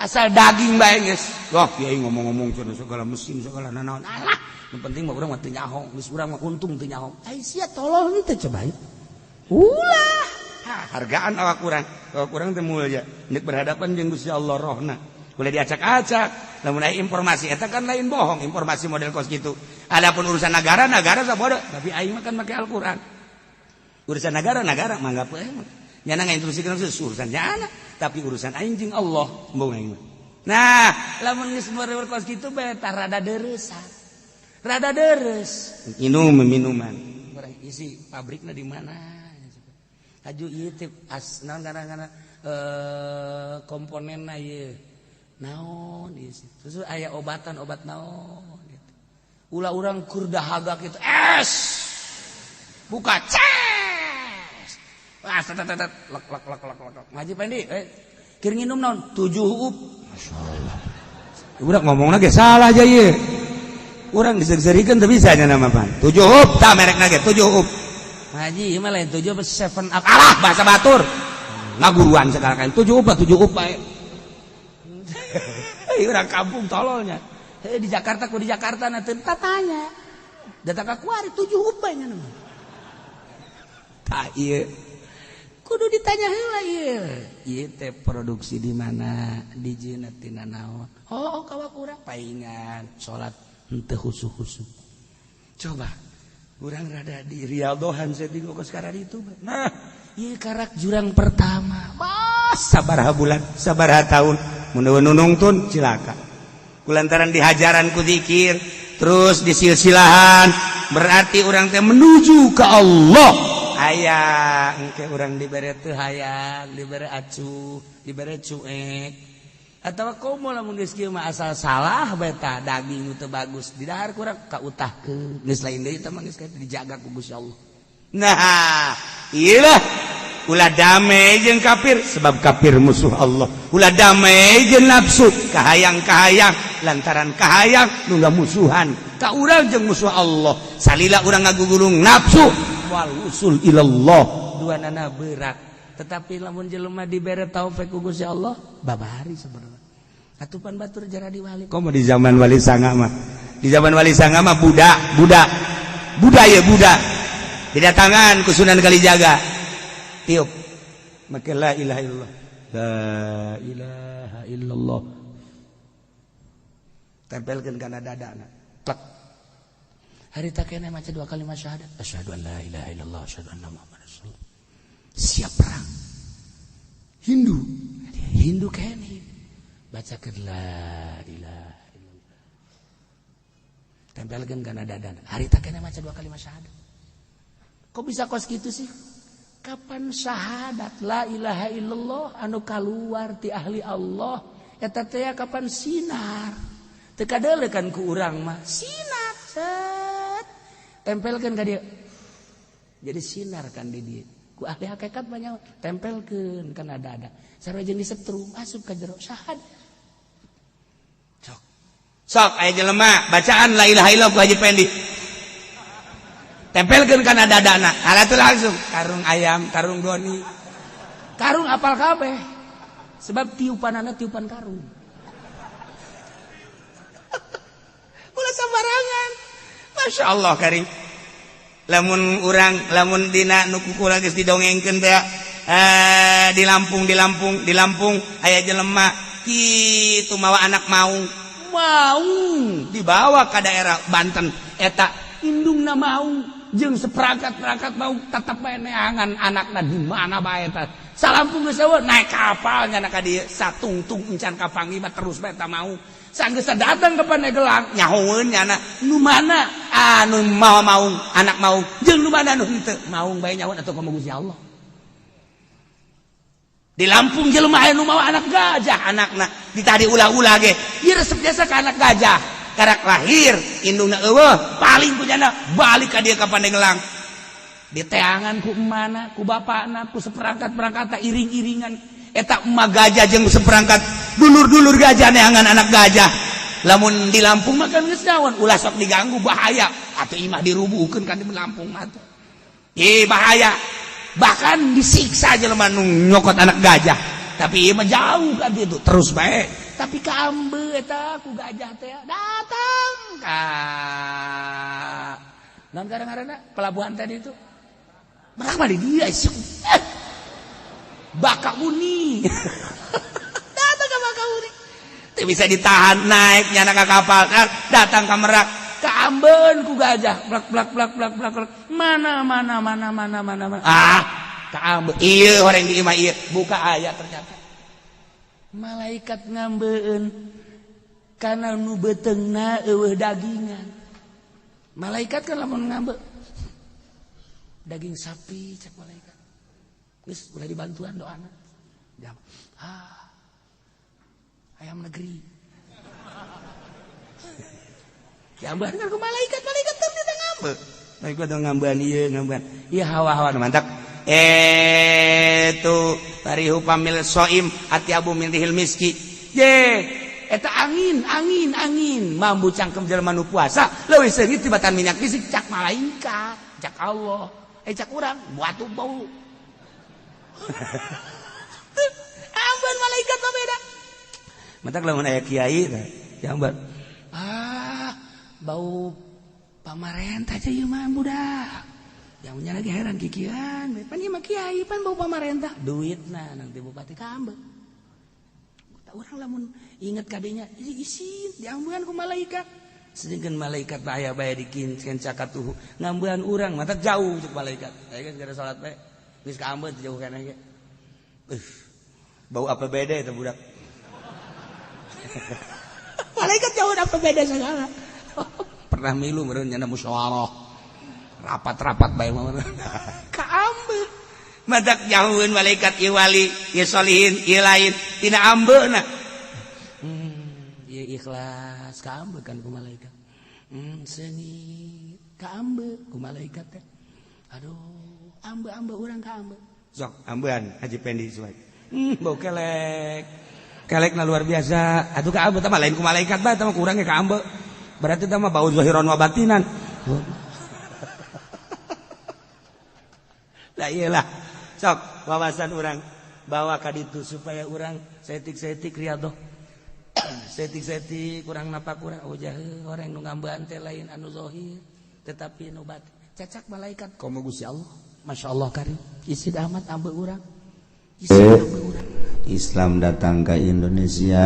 Asal daging bae geus. Wah, kiai ngomong-ngomong cenah segala mesin segala nanaon. Alah, nu penting mah urang mah teu nyaho, geus urang mah untung teu nyaho. Ai sia tolol henteu coba. Ulah. Ha, hargaan awak urang. Awak urang teh mulia. Nek berhadapan jeung Gusti Allah rohna. Boleh diacak-acak. Lamun aya informasi eta kan lain bohong, informasi model kos kitu. Adapun urusan negara, negara sabodo, tapi aing mah kan make Al-Qur'an. Urusan negara, negara mangga poe mah. Nyana ngainstruksikeun urusan nyana, tapi urusan aing jeung Allah embung aing mah. Nah, lamun geus meureun kos kitu bae tah rada deureusan. Rada deures. Minum minuman. Urang isi pabrikna di mana? Aju ieu teh as naon ngaran-ngaran komponenna ieu. Naon ieu sih. Terus aya obatan obat naon gitu. Ulah urang keur dahaga kitu es. Buka ces. Wah, tet tet tet lek lek lek lek lek. Ngaji Pendi, keur nginum naon? 7 up. Masyaallah. Urang ngomongna ge salah aja ieu. Urang diseri-serikeun teu bisa nya nama pan. 7 up tah merekna ge 7 up. Ngaji ieu mah lain 7 apa 7 up. Alah bahasa batur. Ngaguruan segala kan 7 up 7 up bae. Urang kampung tololnya. Hei di Jakarta ku di Jakarta na teu tatanya. Datang ka kuari 7 up bae nya mah. Tah ieu kudu ditanya heula ieu. Ieu teh produksi di mana? Dijieunna tina naon? Oh, kawak urang paingan salat henteu khusyuk-khusyuk. Coba urang rada di riadohan setting kok sekarang itu. Nah, ieu karak jurang pertama. Mas sabaraha bulan, sabaraha tahun mun nunungtun cilaka. Kulantaran dihajaran ku zikir, terus disilsilahan, berarti urang teh menuju ke Allah. Hayang engke urang dibere teu hayang, dibere acuh, dibere cuek. Atawa komo lamun geus kieu mah asal salah bae tah daging nu teu bagus didahar kurang kautahkeun geus lain deui teh mah geus dijaga ku Gusti Allah. Nah, iyalah ulah damai jeung kafir sebab kafir musuh Allah. Ulah damai jeung nafsu kahayang-kahayang lantaran kahayang nu musuhan ka urang jeung musuh Allah. Salila urang ngagugulung nafsu wal usul ilallah dua nana berat. Tetapi lamun jelema dibere taufik ku Gusti Allah babari sebenarnya. Atupan batur jara di wali. Komo di zaman wali sanga mah. Di zaman wali sanga mah budak, budak. Budak ya budak. Didatangan ku Sunan Kalijaga. Tiup maka la ilaha illallah, la ilaha illallah, tempelkan kana dadana plek. Harita keneh maca dua kalimat syahadat, asyhadu an la ilaha illallah, asyhadu anna muhammadar rasulullah. Siap perang. Hindu Hindu keneh bacakeun la ilaha illallah, tempelkeun kana dadana. Harita keneh maca dua kalimat syahadat. Kok bisa kos gitu sih? Kapan syahadat la ilaha illallah anu kaluar ti ahli Allah eta teh kapan sinar teu kadeulekan ku urang mah sinar set tempelkeun ka dieu jadi sinar kan di dieu ku ahli hakikat banyak tempelkeun kana dada sarua jeung disetrum asup ka jero syahadat. Sok sok aya jelema bacaan la ilaha illallah ku Haji Pendi tempelkeun kana dadana ala tuh langsung karung ayam karung goni karung apal kabeh sebab tiupanana tiupan karung. Ulah sembarangan. Masya Allah karim. Lamun urang lamun dina nu kukula geus didongengkeun teh di Lampung di Lampung di Lampung aya jelema kitu mawa anak maung maung dibawa ka daerah Banten eta indungna maung jeung seperangkat-perangkat mau tetep bae neangan anakna di mana bae eta salampung geus eueuh naik kapal nya ka dieu satungtung encan kapanggih mah terus bae eta mau sanggeus datang ke Pandeglang nyahoeun nyana nu mana anu mawa maung anak maung jeung nu mana nu henteu maung bae nyahoeun atuh kumaha Gusti Allah. Di Lampung jelema aya nu mawa anak gajah anakna ditadi ulah-ulah ge ieu resep jasa ka anak gajah karak lahir indungna eueuh paling kunyana balik ka dieu ka Pandeglang diteangan ku emana ku bapakna ku seperangkat-perangkat iring-iringan eta emak gajah jeung seperangkat dulur-dulur gajah neangan anak gajah. Lamun di Lampung mah kan geus naon ulah sok diganggu bahaya atuh imah dirubuhkeun kan di Lampung mah tuh ih bahaya bahkan disiksa jelema nu nyokot anak gajah tapi ieu mah jauh kan itu terus bae tapi kaambe eta ku gajah teh datang ka non kadang-kadang pelabuhan tadi itu berapa di dia sih Bakauni datang ke Bakauni teu bisa ditahan naik nyana ka kapal datang ka Merak kaambeun ku gajah blak blak blak blak blak blak mana mana mana mana mana mana ah kaambe ieu horeng di imah ieu buka aya ternyata malaikat ngambeun kana nu beuteungna eueuh dagingan. Malaikat kan lamun ngambe daging sapi cek malaikat geus ulah dibantuan doana jam ah ayam negeri diambeun kan ku malaikat malaikat teu bisa ngambe malaikat teu ngambean ieu ngambean ieu hawa-hawa nu mantak itu barihu pamil soim ati abu min rihil miski ye eta angin angin angin mambu cangkem jelema nu puasa leuwih seungit tibatan minyak fisik cak malaikat cak Allah cak urang batu bau ambeun malaikat mah beda matak lamun aya kiai teh jamban ah bau pamarentah aja ieu mah budak yang lagi heran kikian pan ieu mah kiai pan bau pamarentah duitna nanti bupati ka ambeun urang lamun inget kadinya isin diambeun ku malaikat sedangkan malaikat bahaya bahaya dikincen cakatuhu ngambean urang mata jauh cek malaikat aya geus gara salat bae geus kaambeun jauh kana ge bau apa beda itu budak malaikat jauh apa beda segala pernah milu meureun nyana musyawarah rapat-rapat bae mah kaambeun matak jauheun malaikat ieu wali ieu solihin ieu lain tina ambeuna Ikhlas kaambe kan ku malaikat. Seungit kaambe ku malaikat teh. Aduh, ambe-ambe urang kaambe. Sok ambean Haji Pendi suai. Bau kelek. Kelekna luar biasa. Atuh kaambe teh mah lain ku malaikat bae teh mah kurangnya kaambe. Berarti teh mah bau zahiran wa batinan. Lah iyalah. Sok wawasan urang bawa ka ditu supaya urang setik-setik riadoh. Setik-setik kurang napak kurang oh jahe orang nu ngambean teh lain anu zahir tetapi nu batin. Cacak malaikat komo Gusti Allah. Masya Allah karim. Isid amat ambe urang. Isid ambe urang. Islam datang ke Indonesia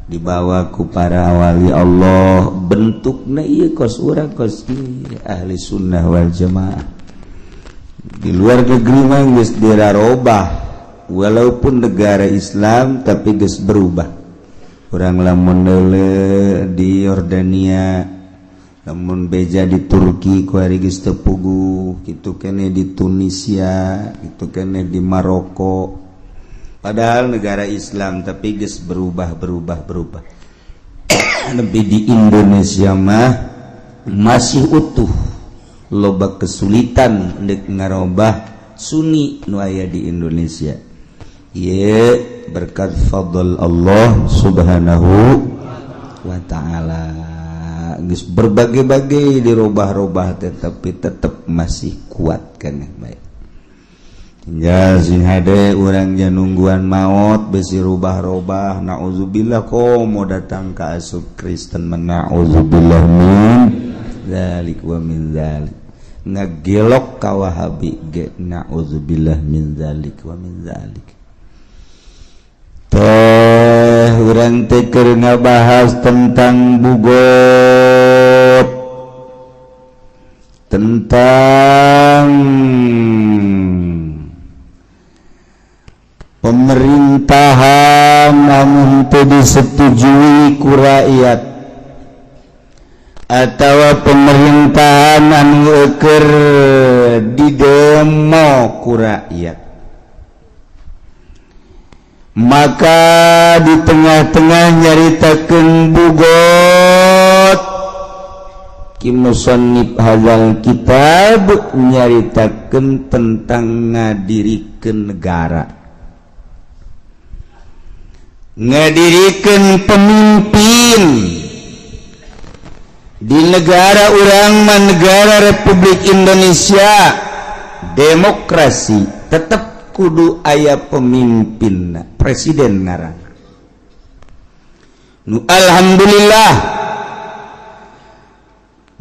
dibawa ku para wali Allah, bentukna ieu kos urang kos ieu ahli sunnah wal jamaah. Di luar negeri mah geus dirarobah, walaupun negara Islam tapi geus berubah. Urang lamun deuleu di Yordania, lamun beja di Turki ku ari geus teu puguh, kitu keneh di Tunisia, kitu keneh di Maroko. Padahal negara Islam tapi geus berubah berubah berubah. Lebih di Indonesia mah masih utuh, loba kesulitan ndek ngarobah Sunni nu aya di Indonesia. Ye berkat fadl Allah Subhanahu wa ta'ala geus berbagai-bagai dirobah-robah tetapi tetap masih kuat kan baik. Tinggal sing hade urang nungguan maot besi rubah-robah naudzubillah komo datang ka asup Kristen naudzubillah min dzalik wa min dzalik ngagelok ka Wahabi ge naudzubillah min dzalik wa min dzalik. Teh urang teh keur ngabahas tentang bugot, tentang pemerintahan namun teu disetujui ku rakyat atawa pemerintahan anu keur didemo ku rakyat, maka di tengah-tengah nyaritakeun bugot ki musannif hadzal kitab nyaritakeun tentang ngadirikeun negara, ngadirikeun pemimpin di negara urang mah negara Republik Indonesia demokrasi tetep kudu aya pemimpin presiden ngaranna. Nu alhamdulillah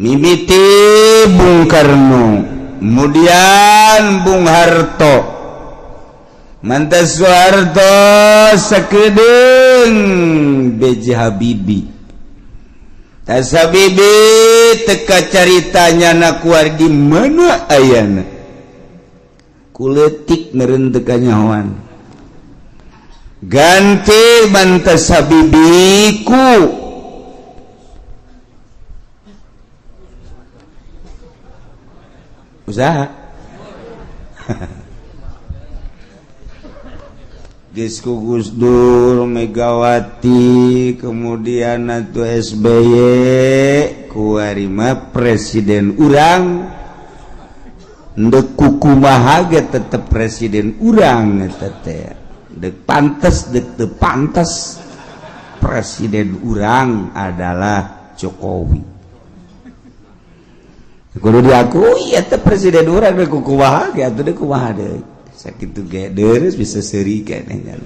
mimiti Bung Karno, kemudian Bung Harto, mantas Soeharto sakedeung B.J. Habibie. Tas Habibie teka caritanya na kuar di mana ayana kuletik meureun teu kanyahoan. Ganti mantas Habibie ku usaha. Geus ku Gus Dur, Megawati, kemudian atuh SBY, kuari mah presiden urang ndek kukumaha ge tetep presiden urang eta teh. Dek pantes dek teu pantes presiden urang adalah Jokowi. Kudu diakui eta presiden urang dek kukumaha ge atuh dek kumaha deui. Sakitu ge deres bisa seuri keneh nya.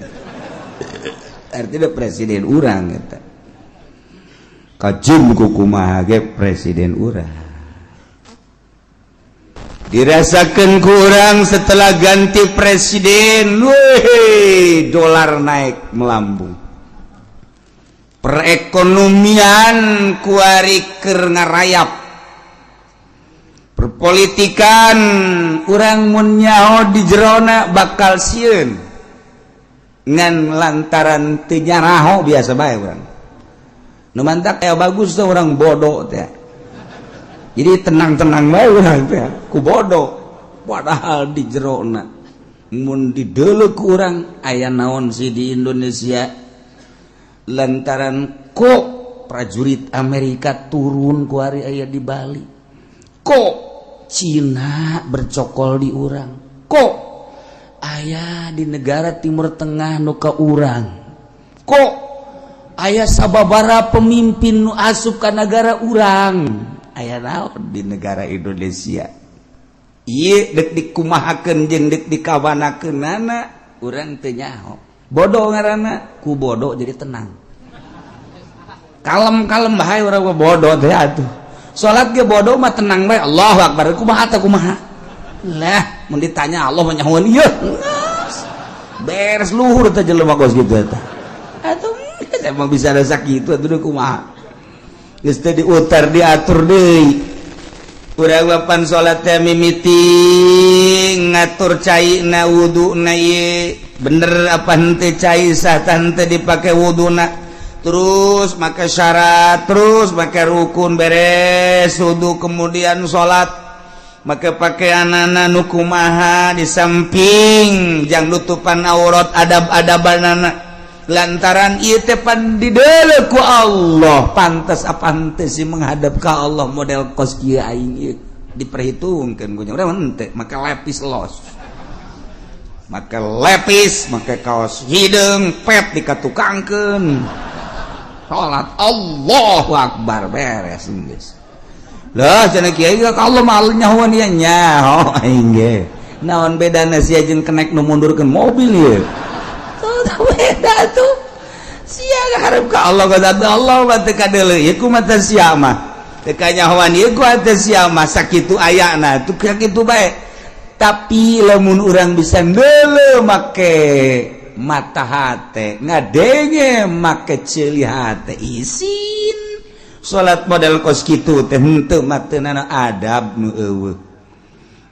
Artinya presiden urang eta. Kajum kukumaha ge presiden urang. Dirasakan kurang setelah ganti presiden, weh, dolar naik melambung. Perekonomian kuari keur ngarayap. Perpolitikan urang mun nyaho di jerona bakal sieun. Ngan lantaran teu nyaraho biasa bae urang. Nu mantak aya bagus teh urang bodoh teh. Jadi tenang-tenang bae urang teh ku bodoh. Padahal di jerona mun dideuleu ku urang aya naon sih di Indonesia. Lantaran kok prajurit Amerika turun kuari aya di Bali, kok Cina bercokol di urang, kok aya di negara Timur Tengah nu ka urang, kok aya sababara pemimpin nu asup ka negara urang, aya naon di negara Indonesia. Ieu dek dikumahakeun jeung dek dikawanakeunana urang teu nyaho. Bodoh ngaranna, ku bodoh jadi tenang. Kalem-kalem bae urang mah bodoh teh atuh. Salat ge bodoh mah tenang bae. Allahu akbar, kumaha teh kumaha. Lah, mun ditanya Allah mah nyahoan ieu. Beres luhur teh jelema kos kitu eta. Atuh emang bisa ada sakitu atuh kumaha. Geus teh diutar diatur deui. Urang papan salat teh mimiti ngatur cai na wuduna ieu. Bener apa henteu cai sah tah henteu dipake wuduna. Terus make syarat, terus make rukun, beres wudu kemudian salat. Make pakaianana nu kumaha di samping jang nutupan aurat adab-adabanana. Lantaran ieu teh pan dideuleu ku Allah, pantes apa henteu sih menghadap ka Allah model kos kieu aing ieu diperhitungkeun ku nya urang henteu make lepis los. Make lepis, make kaos hideung pet dikatukangkeun. Salat Allahu Akbar beres geus. Lah cenah kiai ka Allah mah nyahoan ieu nyaho aing ge. Naon bedana sia jeung kenek nu mundurkeun mobil ieu? Tuh beda tuh. Sia hareup ka Allah ka Allah mah teu kadeuleu ieu kumaha sia mah. Teu kanyahoan ieu ku teh sia mah sakitu ayana tuh sakitu bae. Tapi lamun urang bisa neuleuh make mata hate, ngadenge make ceuli hate, isin salat model kos kitu teh henteu mateunana adab nu eueuh.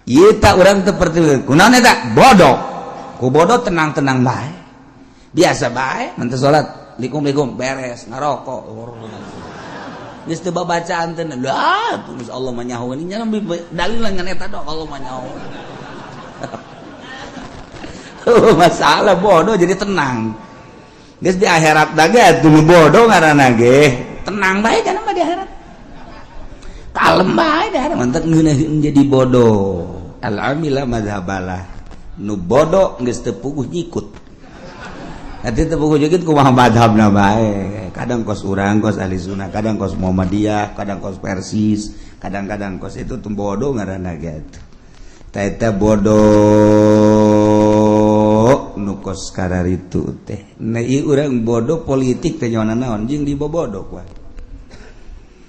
Ieu tak urang teu perti kunaon eta bodoh. Ku bodoh tenang-tenang bae. Biasa bae mun teu salat likum-likum beres ngarokok. Geus teu babacaan teh lah geus Allah mah nyahoeun nya dalil ngan eta doang Allah mah nyahoeun. Masalah bodoh jadi tenang. Geus di akhirat da ge atuh bodoh ngaranna ge. Tenang bae kana mah di akhirat. Kalem bae di akhirat mantep ngeunaheun jadi bodoh. Al amila mazhabalah. Nu bodoh geus teu puguh nyikut. Nanti teu puguh nyikut kumaha mazhabna bae. Kadang kos urang kos ahli sunnah, kadang kos Muhammadiyah, kadang kos Persis, kadang-kadang kos itu tuh bodoh ngaranna ge atuh. Eta bodoh nu kos kararitu teh. Nah ieu urang bodoh politik teh nyaona naon jeung dibobodoh kuah.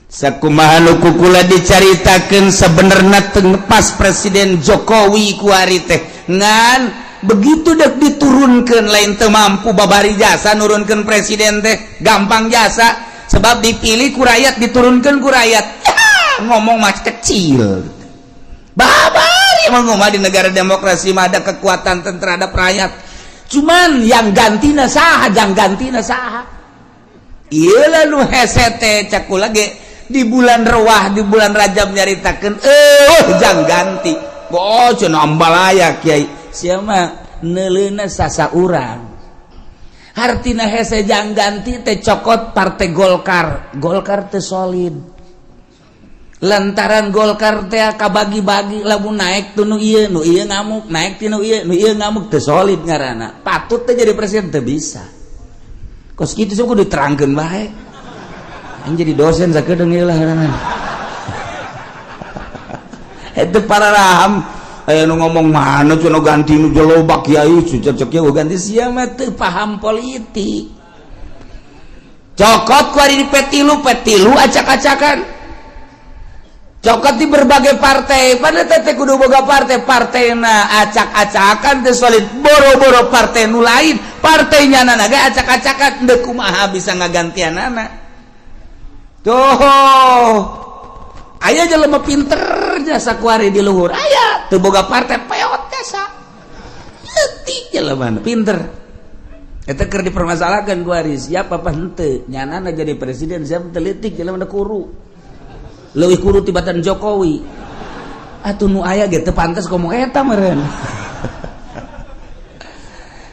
Sakumaha nu kukula dicaritakeun sebenarna teu pas Presiden Jokowi kuari teh. Ngan begitu dek diturunkeun lain teu mampu babari jasa nurunkeun presiden teh gampang jasa sebab dipilih ku rakyat diturunkeun ku rakyat. Ngomong mah kecil. Babari emang ngomong di negara demokrasi mah ada kekuatan terhadap rakyat. Cuman yang gantina saha, jang gantina saha. Ieu lah nu hese teh cak kula ge di bulan Rewah, di bulan Rajab nyaritakeun jang ganti. Oh cenah ambalaya kiai. Sia mah neuleuna sasa urang. Hartina hese jang ganti teh cokot partai Golkar. Golkar teh solid. Lantaran Golkar teh kabagi-bagi lamun naik tu nu ieu ngamuk, naik ti nu ieu ngamuk teu solid ngaranna. Patut teh jadi presiden teu bisa. Kos kitu sok kudu diterangkeun bae. Aing jadi dosen sakedeung ieu lah ngaranna. Eta para raham aya nu ngomong mana cenah ganti nu jelobak kiai cecek kieu ganti sia mah teu paham politik. Cokot ku ari di P3 P3 acak-acakan. Cokot di berbagai partai, pada tete kudu boga partai, partaina acak-acakan teh solid, boro-boro partai nu lain, partainya nana ge acak-acakan, deuk kumaha bisa ngagantianana. Tuh, aya jelema pinter jasa kuari di luhur, aya teu boga partai peot jasa. Leutik jelema pinter. Eta keur dipermasalahkan kuari siapa apa henteu, nyanana jadi presiden siapa teu leutik jelema kuru. Leuwih kuru tibatan Jokowi. Atuh nu aya ge teu pantes ngomong eta meureun.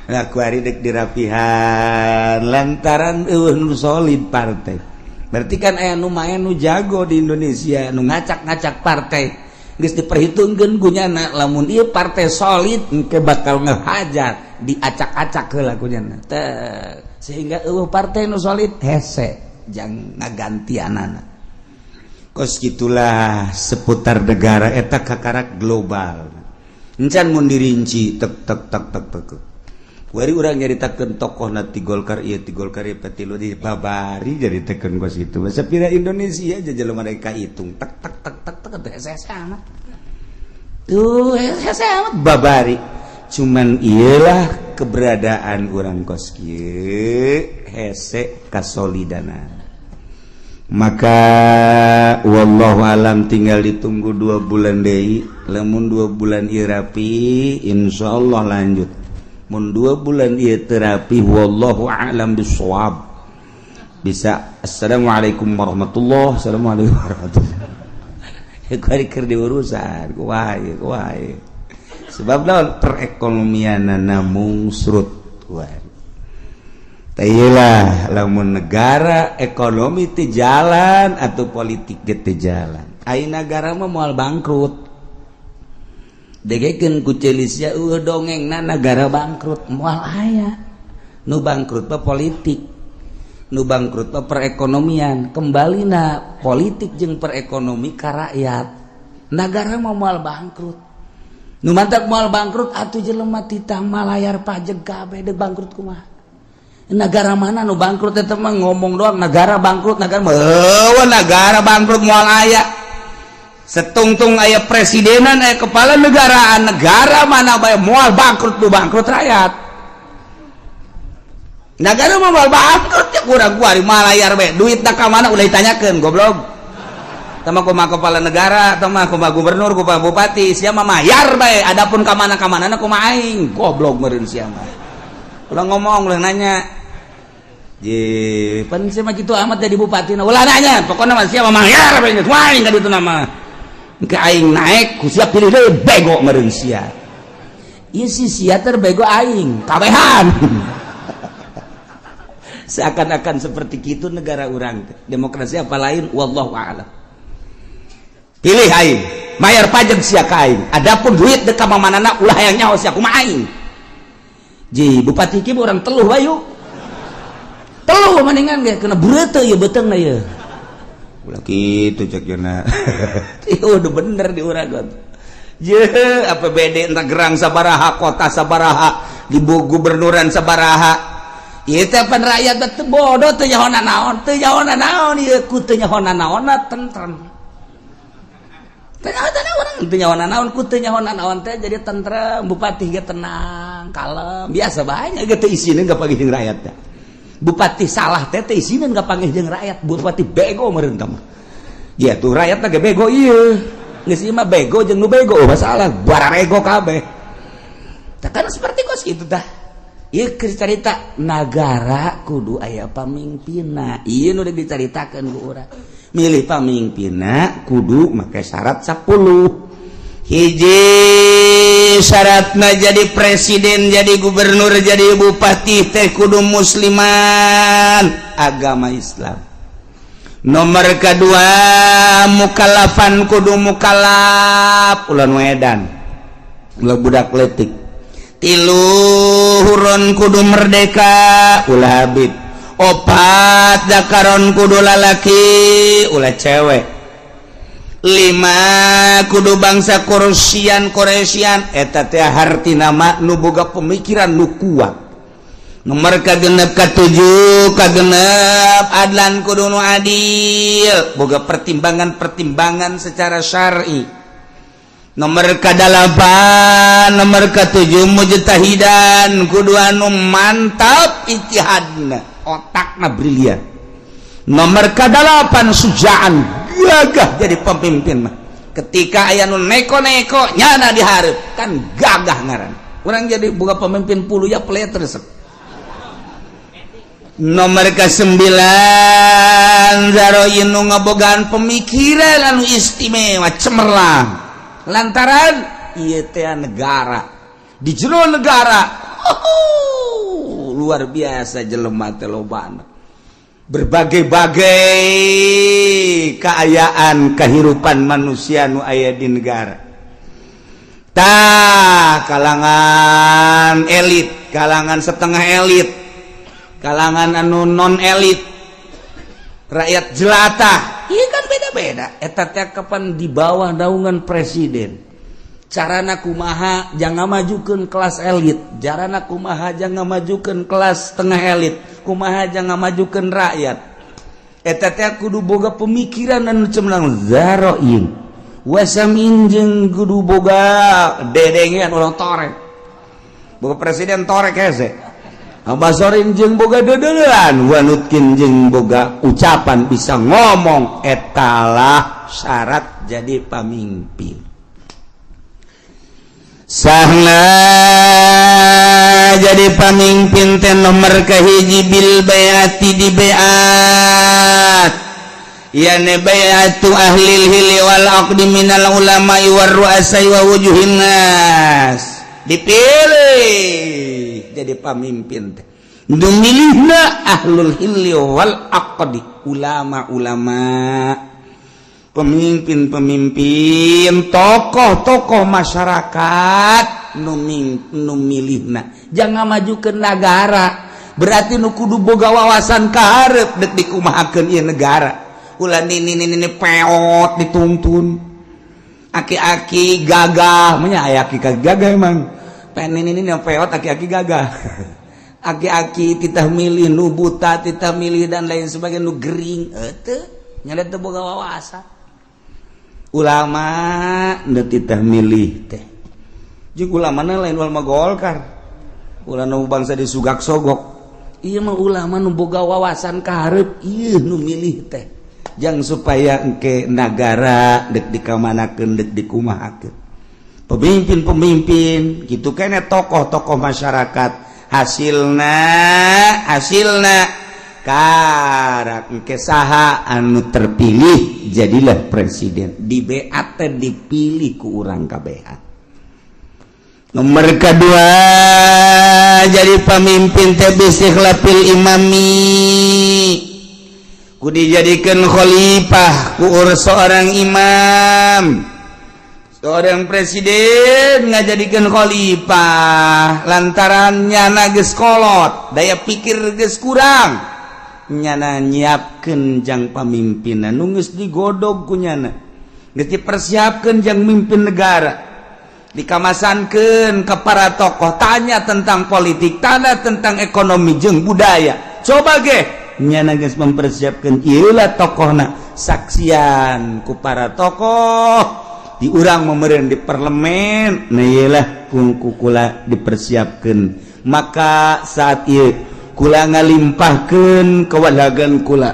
Nah, kuari dek dirapihan lantaran euweuh nu solid partai. Berarti kan aya nu main, nu jago di Indonesia, nu ngacak-ngacak partai. Geus diperhitungkeun ku nyana, lamun ieu partai solid engke bakal ngehajar, diacak-acak heula ku nyana. Teh, sehingga euweuh partai nu solid, hese jang ngagantianana. Kos gitulah seputar negara eta kakarak global. Encan mun dirinci, tek tek tek tek tek. Wari urang nyaritakeun tokoh na ti Golkar ieu, ti Golkar ieu, tilu di babari nyaritakeun kos kitu. Masa pira Indonesia aja jelema mereka hitung tek tek tek tek tek teh, hese amat. Tuh, hese amat babari. Cuman iyalah keberadaan urang kos kieu, hese kasolidana. Maka wallahu alam, tinggal ditunggu 2 bulan deui. Lamun 2 bulan ieu rapi, insyaallah lanjut. Mun 2 bulan ieu teu rapi, wallahu a'lam bisawab, bisa assalamualaikum warahmatullahi, assalamualaikum warahmatullahi. Kuari keur diurusan kumaha kumaha, sebab naon, perekonomianana mungsrut. Kuari lah, lamun negara ekonomi teu jalan atau politik teu jalan, ai negara mah moal bangkrut. Degekeun ku Celisia, dongeng na negara bangkrut moal aya. Nu bangkrut mah politik, nu bangkrut mah perekonomian. Kembali na politik jeung perekonomi ka rakyat, negara mah moal bangkrut. Nu mantak moal bangkrut atuh jelema titah malayar pajak kabeh, deuk bangkrut kumaha? Negara mana nu bangkrut? Eta mah ngomong doang negara bangkrut. Negara mah, negara bangkrut moal aya. Setungtung aya presidenan, aya kepala negaraan, negara mana bae moal bangkrut. Nu bangkrut rakyat. Negara mah moal bangkrut ya. Kurang kuari malayar bae, duit ka mana ulah ditanyakeun, goblok. Tama kumaha kepala negara, tama kumaha gubernur, kumaha bupati, sia mah mayar bae. Adapun ka mana ka mana kumaha aing, goblok meureun sia mah. Ulah ngomong, ulah nanya. Je, pan sia mah kitu amat jadi bupati, ulah nanya, pokoknya mah sia mah mayar bae geus aing ka ditu nama. Ke aing naik, ku sia pilih deui, bego meureun sia. Ieu si sia terbego aing, kabehan. Seakan-akan seperti itu negara urang demokrasi apa lain, wallahu a'lam. Pilih aing, bayar pajak sia ka aing. Adapun duit dek ka manana ulah hayang nyaho sia, kumaha aing. Ji, bupati ki urang teluh bayu. Teluh mendingan ge kena beurete ieu beuteungna ieu. Ulah kitu cek jeuna. Ieu udah bener di urang. Je, APBD entah gerang sabaraha, kota sabaraha, di gubernuran sabaraha. Ieu teh pan rakyat teh bodoh, teu nyaho naon, teu nyaho naon ieu, ku teu nyaho naonna tentrem. Teu nyaho naon, teu nyaho naon, ku teu nyaho naon teh jadi tentrem, bupati ge tenang, kalem, biasa banyak ge teu isineun kapanggih jeung rakyat teh. Bupati salah teh teu isineun kapanggih jeung rakyat, bupati bego meureun tah mah. Ya tuh rakyat teh bego ieu. Geus ieu mah bego jeung nu bego masalah bararego kabeh. Tah kan seperti kos kitu tah. Ieu keur carita nagara kudu aya pamimpinna. Ieu nu dicaritakeun ku urang. Milih pamimpinna kudu make syarat 10. Hiji syaratna, jadi presiden, jadi gubernur, jadi bupati teh kudu musliman, agama Islam. Nomor kedua, mukallafan, kudu mukallaf, ulah nu edan, ulah budak letik. Tilu, hurron, kudu merdeka, ulah habib. Opat, dakaron, kudu lalaki, ulah cewek. Lima, kudu bangsa Quraisyan. Quraisyan eta teh hartina mah nu boga pemikiran nu kuat. Nomor kagenep, katujuh, kagenep, adlan, kudu nu adil, boga pertimbangan-pertimbangan secara syar'i. Nomor kadalapan, nomor ketujuh, mujtahidan, kudu anu mantap ijtihadna, otakna brilian. Nomor kadalapan, sujaan, gagah jadi pemimpin mah. Ketika aya nu neko-neko, nyana dihareup, kan gagah ngaran. Urang jadi boga pemimpin puluh ya pelet resep. Nomor ke-9, zaroin, nu ngabogaan pemikiran anu istimewa, cemerlang, lantaran ieu teh negara, di jero negara. Luar biasa, jelema teh lobana, berbagai-bagai keayaan kehidupan manusia nu aya di negara. Tah, kalangan elit, kalangan setengah elit, kalangan anu non elit, rakyat jelata, iya kan beda-beda. Eta teh kapan di bawah naungan presiden, carana kumaha jangan majukan kelas elit, carana kumaha jangan majukan kelas setengah elit, kumaha jangan majukan rakyat. Eta teh kudu boga pemikiran anu cemerlang, zaroin wasamin, jeung kudu boga dedengean. Urang torek, boga presiden torek hese, basorin jeung boga dedeulean, wanutkin jeung boga ucapan, bisa ngomong. Etalah syarat jadi pamimpin. Sahna jadi pamimpin teh nomor kahiji bil bayati, di bayat, yani bayatu ahlil hilli wal aqdi minal ulama'i war ru'asai wa wujuhin nas. Dipilih jadi pamimpin teh nu milihna ahlul hilli wal aqdi, ulama-ulama, pemimpin-pemimpin, tokoh-tokoh masyarakat nu milihna. Jangan maju ke negara berarti nu kudu boga wawasan kaharep dek dikumahakeun ieu negara. Ulah nini nini peot dituntun, aki-aki gagah nya, aya aki gagah emang pen nini nini peot, aki-aki gagah, aki-aki titah milih nu buta, titah milih dan lain sebagainya, nu gering teu nya, teu boga wawasan. Ulama nu titah milih teh jeung ulama lain ulama Golkar, ulah nu bangsa disugak sogok. Ieu mah ulama nu boga wawasan kaharep, ieu nu milih teh jang supaya engke nagara dek dikamanakeun, dek dikumahakeun. Pemimpin-pemimpin gitu kene, tokoh-tokoh masyarakat, hasilna hasilna karak engke saha anu terpilih jadilah presiden. Di BAT dipilih ku urang kabehan. Nomor kedua, jadi pemimpin teh bistikhlafil imami, ku dijadikan khalifah ku seorang imam. Seorang presiden ngajadikan khalifah lantaran nyana geus kolot, daya pikir geus kurang, nyana nyiapkeun jang pamimpinan nu geus digodog ku nyana, geus dipersiapkeun jang mimpin negara, dikamasankeun ke para tokoh, tanya tentang politik, tanya tentang ekonomi jeung budaya. Coba ge nyana geus mempersiapkan, ieulah tokohna, saksian ku para tokoh di urang memeren di parlemen. Nah, iyalah kungkukula dipersiapkan. Maka saat ieu kula ngalimpahkeun kewalagan kula.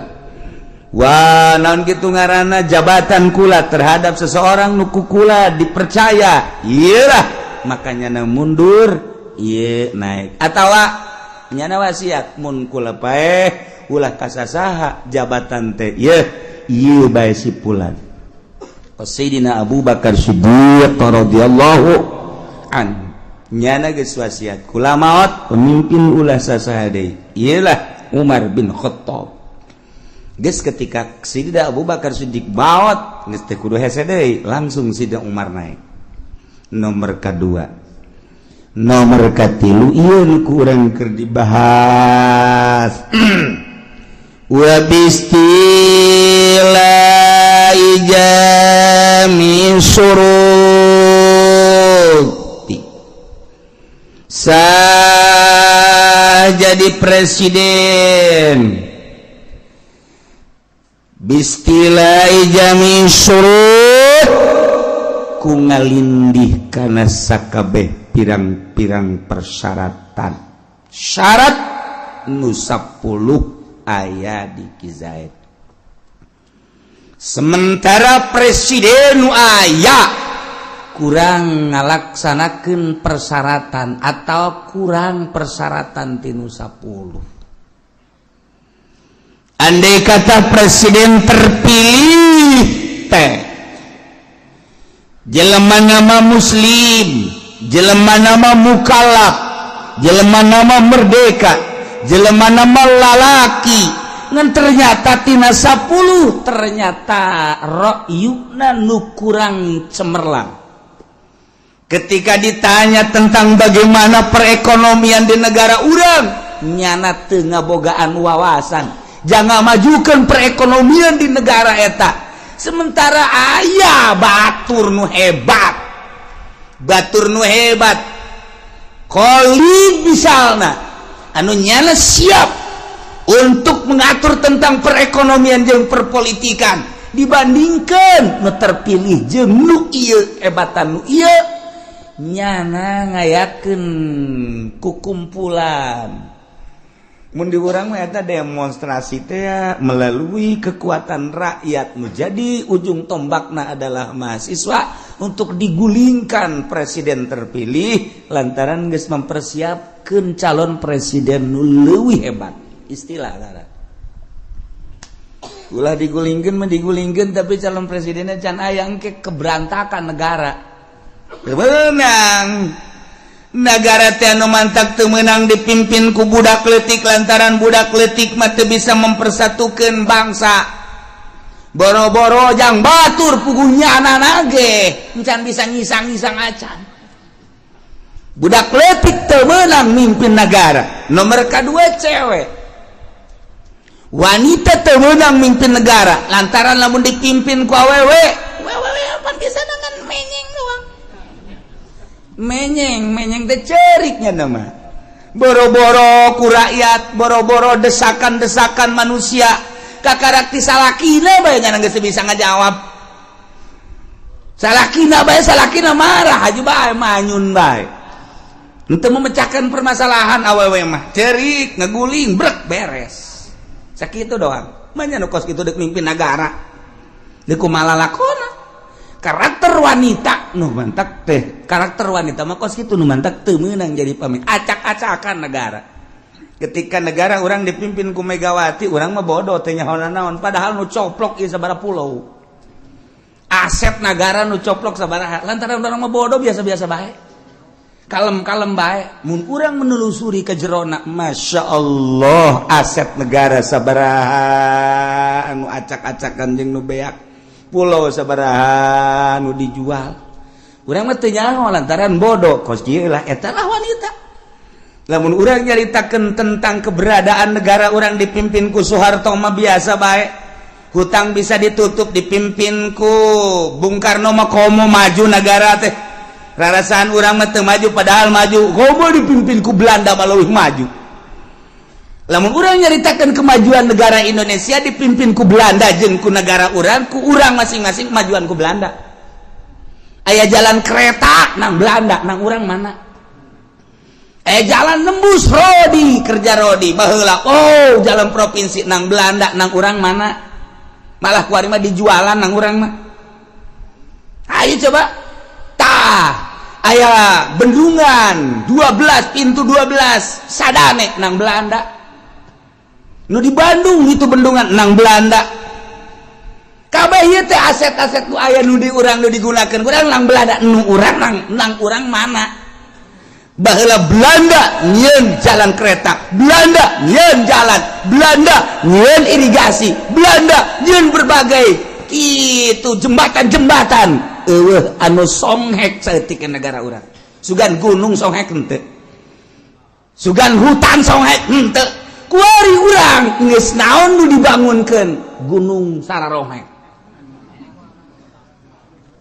Wah, naon gitu ngaranna, jabatan kula terhadap seseorang nu ku kula dipercaya, iyalah makanya na mundur, ieu naik, atawa nyana wasiat mun kula paeh ulah kasasaha jabatan teh, ieu ieu bae si pulan. Sayyidina Abu Bakar Siddiq radhiyallahu an nyana geus wasiat, kula maot pemimpin ulah sasaha deui, iyalah Umar bin Khattab. Geus ketika Sayyidina Abu Bakar Siddiq maot, geus teu kudu hese deui, langsung Sayyidina Umar naik. Nomor kedua. Nomor katilu, ieu nu ku urang keur dibahas, wa bistila jami suruti. Sah jadi presiden bistilai jami surut ku ngalindih kana sakabeh pirang-pirang persyaratan, syarat nu 10 aya di Kizaid. Sementara presiden nu aya kurang ngalaksanakeun persyaratan atau kurang persyaratan tinu 10. Andai kata presiden terpilih teh jelema nama muslim, jelema nama mukallaf, jelema nama merdeka. Jelema nama lalaki, ngan ternyata tina 10 ternyata ra'yuna nu kurang cemerlang. Ketika ditanya tentang bagaimana perekonomian di negara urang, nyana teu ngabogaan wawasan jangan majukan perekonomian di negara eta. Sementara aya batur nu hebat, batur nu hebat Khalid misalnya, anu nyana siap untuk mengatur tentang perekonomian jeung perpolitikan, dibandingkan nu terpilih jeung nu ieu, hebatan nu ieu. Nyana ngayakeun kukumpulan, mun di urang mah eta demonstrasi teh melalui kekuatan rakyat, menjadi ujung tombakna adalah mahasiswa untuk digulingkan presiden terpilih lantaran geus mempersiapkan calon presiden nu leuwih hebat. Istilah ngaran ulah digulingkeun mah digulingkeun, tapi calon presidennya can aya, engke keberantakan negara. Menang negara teh anu mantak teu meunang dipimpin ku budak leutik, lantaran budak leutik mah teu bisa mempersatukan bangsa. Boro-boro jang batur, puguhnya anak ge encan bisa ngisang-ngisang acan. Budak leutik teu meunang mimpin negara. Nomor kedua, cewek, wanita teu meunang mimpin negara, lantaran lamun dipimpin ku awewe, awewe apa bisa dengan menyeng doang, menyeng menyeng teh ceriknya nama. Boro-boro ku rakyat, boro-boro desakan-desakan manusia, kakarak ti salakina bae nya geus bisa ngajawab. Salakina bae, salakina marah haji bae, manyun bae. Untuk memecahkan permasalahan awewe mah cerik, ngeguling, brek, beres, sakitu doang. Manya nu kos kitu dek mimpin negara, deuk kumaha lalakona? Karakter wanita nu mantak teh, karakter wanita mah kos kitu, nu mantak teu meunang jadi pemimpin, acak-acakan negara. Ketika negara urang dipimpin ku Megawati, urang mah bodoh teh nyaho naon, padahal nu coplok ieu sabaraha pulau, aset negara nu coplok sabaraha. Lantaran urang mah bodoh, biasa-biasa bae, kalem-kalem bae. Mun urang menelusuri ke jerona, Masya Allah, aset negara sabaraha anu acak-acakan jeung nu beak, pulau sabaraha nu dijual, urang mah teu nyaho lantaran bodoh. Kos kieu lah, eta lah wanita. Lamun urang nyaritakeun tentang keberadaan negara urang dipimpin ku Soeharto mah biasa bae, hutang bisa ditutup. Dipimpin ku Bung Karno mah komo maju negara teh, rarasaan urang mah teu maju, padahal maju. Komo dipimpin ku Belanda mah leuwih maju. Lamun urang nyaritakeun kemajuan negara Indonesia dipimpin ku Belanda jeung ku negara urang, ku urang masing-masing, kemajuan ku Belanda. Aya jalan kereta nang Belanda, nang urang mana? Eh, jalan nembus rodi kerja rodi baheula, oh, jalan provinsi nang Belanda, nang urang mana? Malah kuari mah dijualan nang urang mah. Ayo coba tah, aya bendungan 12 pintu, 12 sadane nang Belanda. Nu di Bandung itu bendungan nang Belanda. Kabeh ieu teh aset-aset nu aya nu di urang, nu digunakeun urang, nang Belanda. Nu urang nang urang mana? Baheula Belanda nyieun jalan kereta, Belanda nyieun jalan, Belanda nyieun irigasi, Belanda nyieun berbagai itu jembatan-jembatan. Eueuh anu songhek saeutik negara urang. Sugan gunung songhek henteu, sugan hutan songhek henteu. Kuari urang geus naon nu dibangunkeun? Gunung sararohek,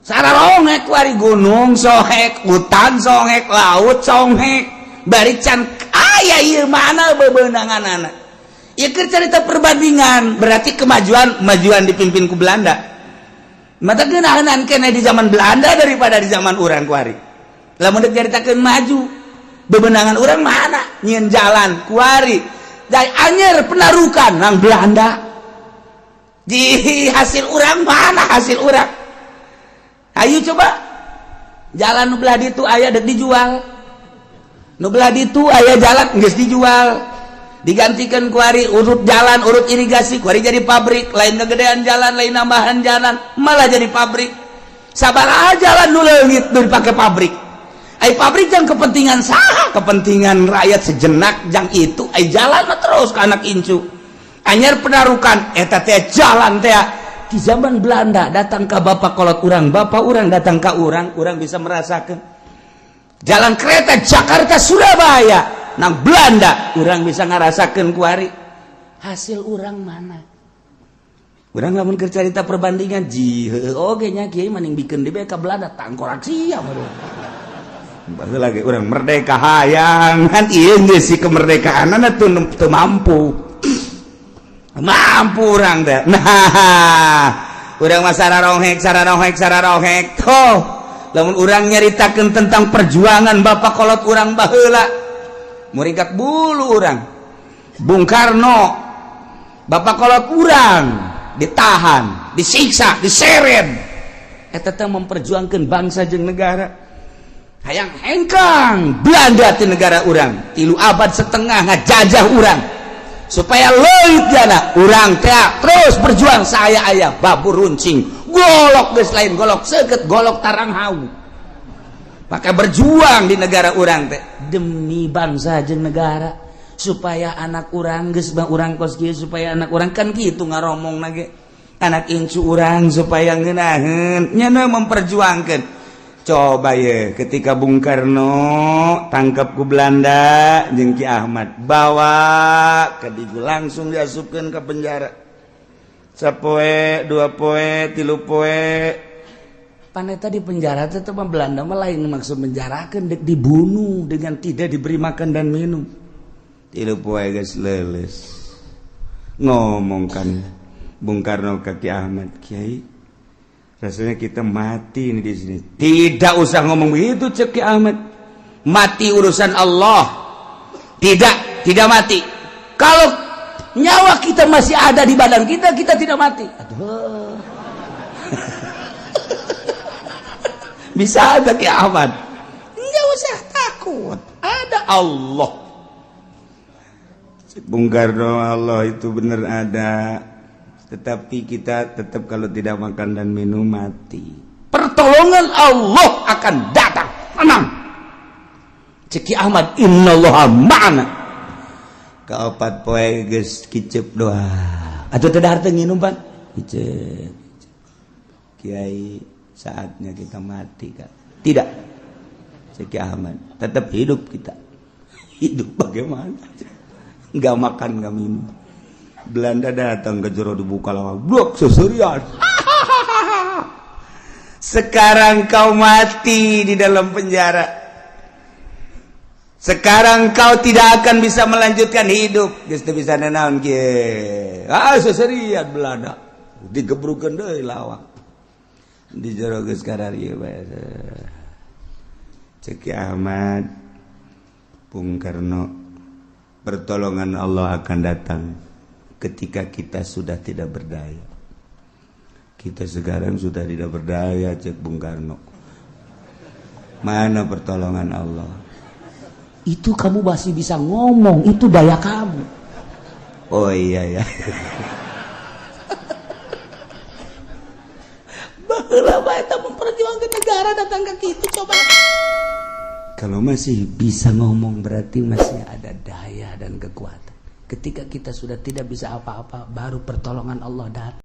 sararohek kuari. Gunung sohek, hutan sohek, laut songhek, bari can aya ieu. Mana bebenangan anak ieu? Keur carita perbandingan, berarti kemajuan kemajuan dipimpin ku Belanda. Mata geunahan kene di zaman Belanda daripada di zaman urang kuari. Lamun dek caritakeun maju, bebenangan urang mana? Nyieun jalan kuari dari Anyer Penarukan nang Belanda. Di hasil urang mana? Hasil urang, ayo coba, jalan nu belah ditu aya, dek dijual. Nu belah ditu aya jalan, geus dijual, digantikan kuari urut jalan, urut irigasi, kuari jadi pabrik. Lain kegedean jalan, lain nambahan jalan, malah jadi pabrik. Sabar aja, jalan nu leungit nu dipake pabrik. Ai pabrik jang kepentingan saha, kepentingan rakyat sejenak jang itu. Ai jalan mah terus ke anak incu. Anyar penarukan eta teh jalan teh di zaman Belanda datang ke bapak kolot urang, bapak urang datang ke urang, urang bisa merasakan jalan kereta Jakarta Surabaya nang Belanda, urang bisa ngerasakan kuari. Hasil urang mana? Urang lamun keur carita perbandingan ji heueuh oge nya kiai maning bikeun deui ka Belanda tangkorak sia baru. Baheula lagi urang merdeka hayang kan ieu geus si kemerdekaanana teu teu mampu. Mampu urang teh. Nah, urang mah sararohek sararohek sararohek. Toh, lamun urang nyaritakeun tentang perjuangan bapak kolot urang baheula, muringkak bulu urang. Bung Karno, bapak kolot urang ditahan, disiksa, diseret. Eta teh memperjuangkan bangsa jeung negara. Hayang hengkang Belanda ti negara urang, 3,5 abad ngajajah urang. Supaya leuit jana urang teh terus berjuang saya aya babur runcing golok geus lain golok seukeut golok tarang hau. Maka berjuang di negara urang teh demi bangsa jeung negara supaya anak urang geus bang urang kos kieu supaya anak urang kan kitu ngaromong ge anak incu urang supaya ngeunaheun nyana memperjuangkeun. Coba ye ketika Bung Karno tangkap ku Belanda jeung Ki Ahmad bawa ke Digu langsung diasupkeun ke penjara. Sapoe, 2 poe, 3 poe. Paneta di penjara teh mah Belanda mah lain maksud menjarakeun dek dibunuh dengan tidak diberi makan dan minum. 3 poe geus leuleus. Ngomong kan Bung Karno ke Ki Ahmad, Kiai, rasanya kita mati ini di sini. Tidak usah ngomong begitu cek Ki Ahmad. Mati urusan Allah. Tidak, tidak mati. Kalau nyawa kita masih ada di badan kita, kita tidak mati. Aduh. Bisa ada Ki Ahmad. Enggak usah takut. Ada Allah. Cek Bung Karno, Allah itu benar ada. Tetapi kita tetap kalau tidak makan dan minum mati. Pertolongan Allah akan datang. Tenang. Cek Ki Ahmad, innallaha ma'ana. Kaopat poe geus kicep doa. Atuh teu dahar teu nginum pan? Kicep. Kiai, saatnya kita mati kan? Tidak. Cek Ki Ahmad, tetap hidup kita. Hidup bagaimana? Enggak makan, enggak minum. Belanda datang ke jero dibuka lawang, blok seserian. Sekarang kau mati di dalam penjara. Sekarang kau tidak akan bisa melanjutkan hidup. Geus teu bisa nanaon kieu. Ah seserian Belanda. Digebrukeun deui lawang. Di jero geus kararieu bae. Cek Ki Ahmad, Bung Karno, pertolongan Allah akan datang ketika kita sudah tidak berdaya. Kita sekarang sudah tidak berdaya, cek Bung Karno. Mana pertolongan Allah? Itu kamu masih bisa ngomong, itu daya kamu. Oh iya ya. Baheula bae eta memperjuangkan negara datang ke kitu coba. Kalau masih bisa ngomong berarti masih ada daya dan kekuatan. Ketika kita sudah tidak bisa apa-apa, baru pertolongan Allah datang.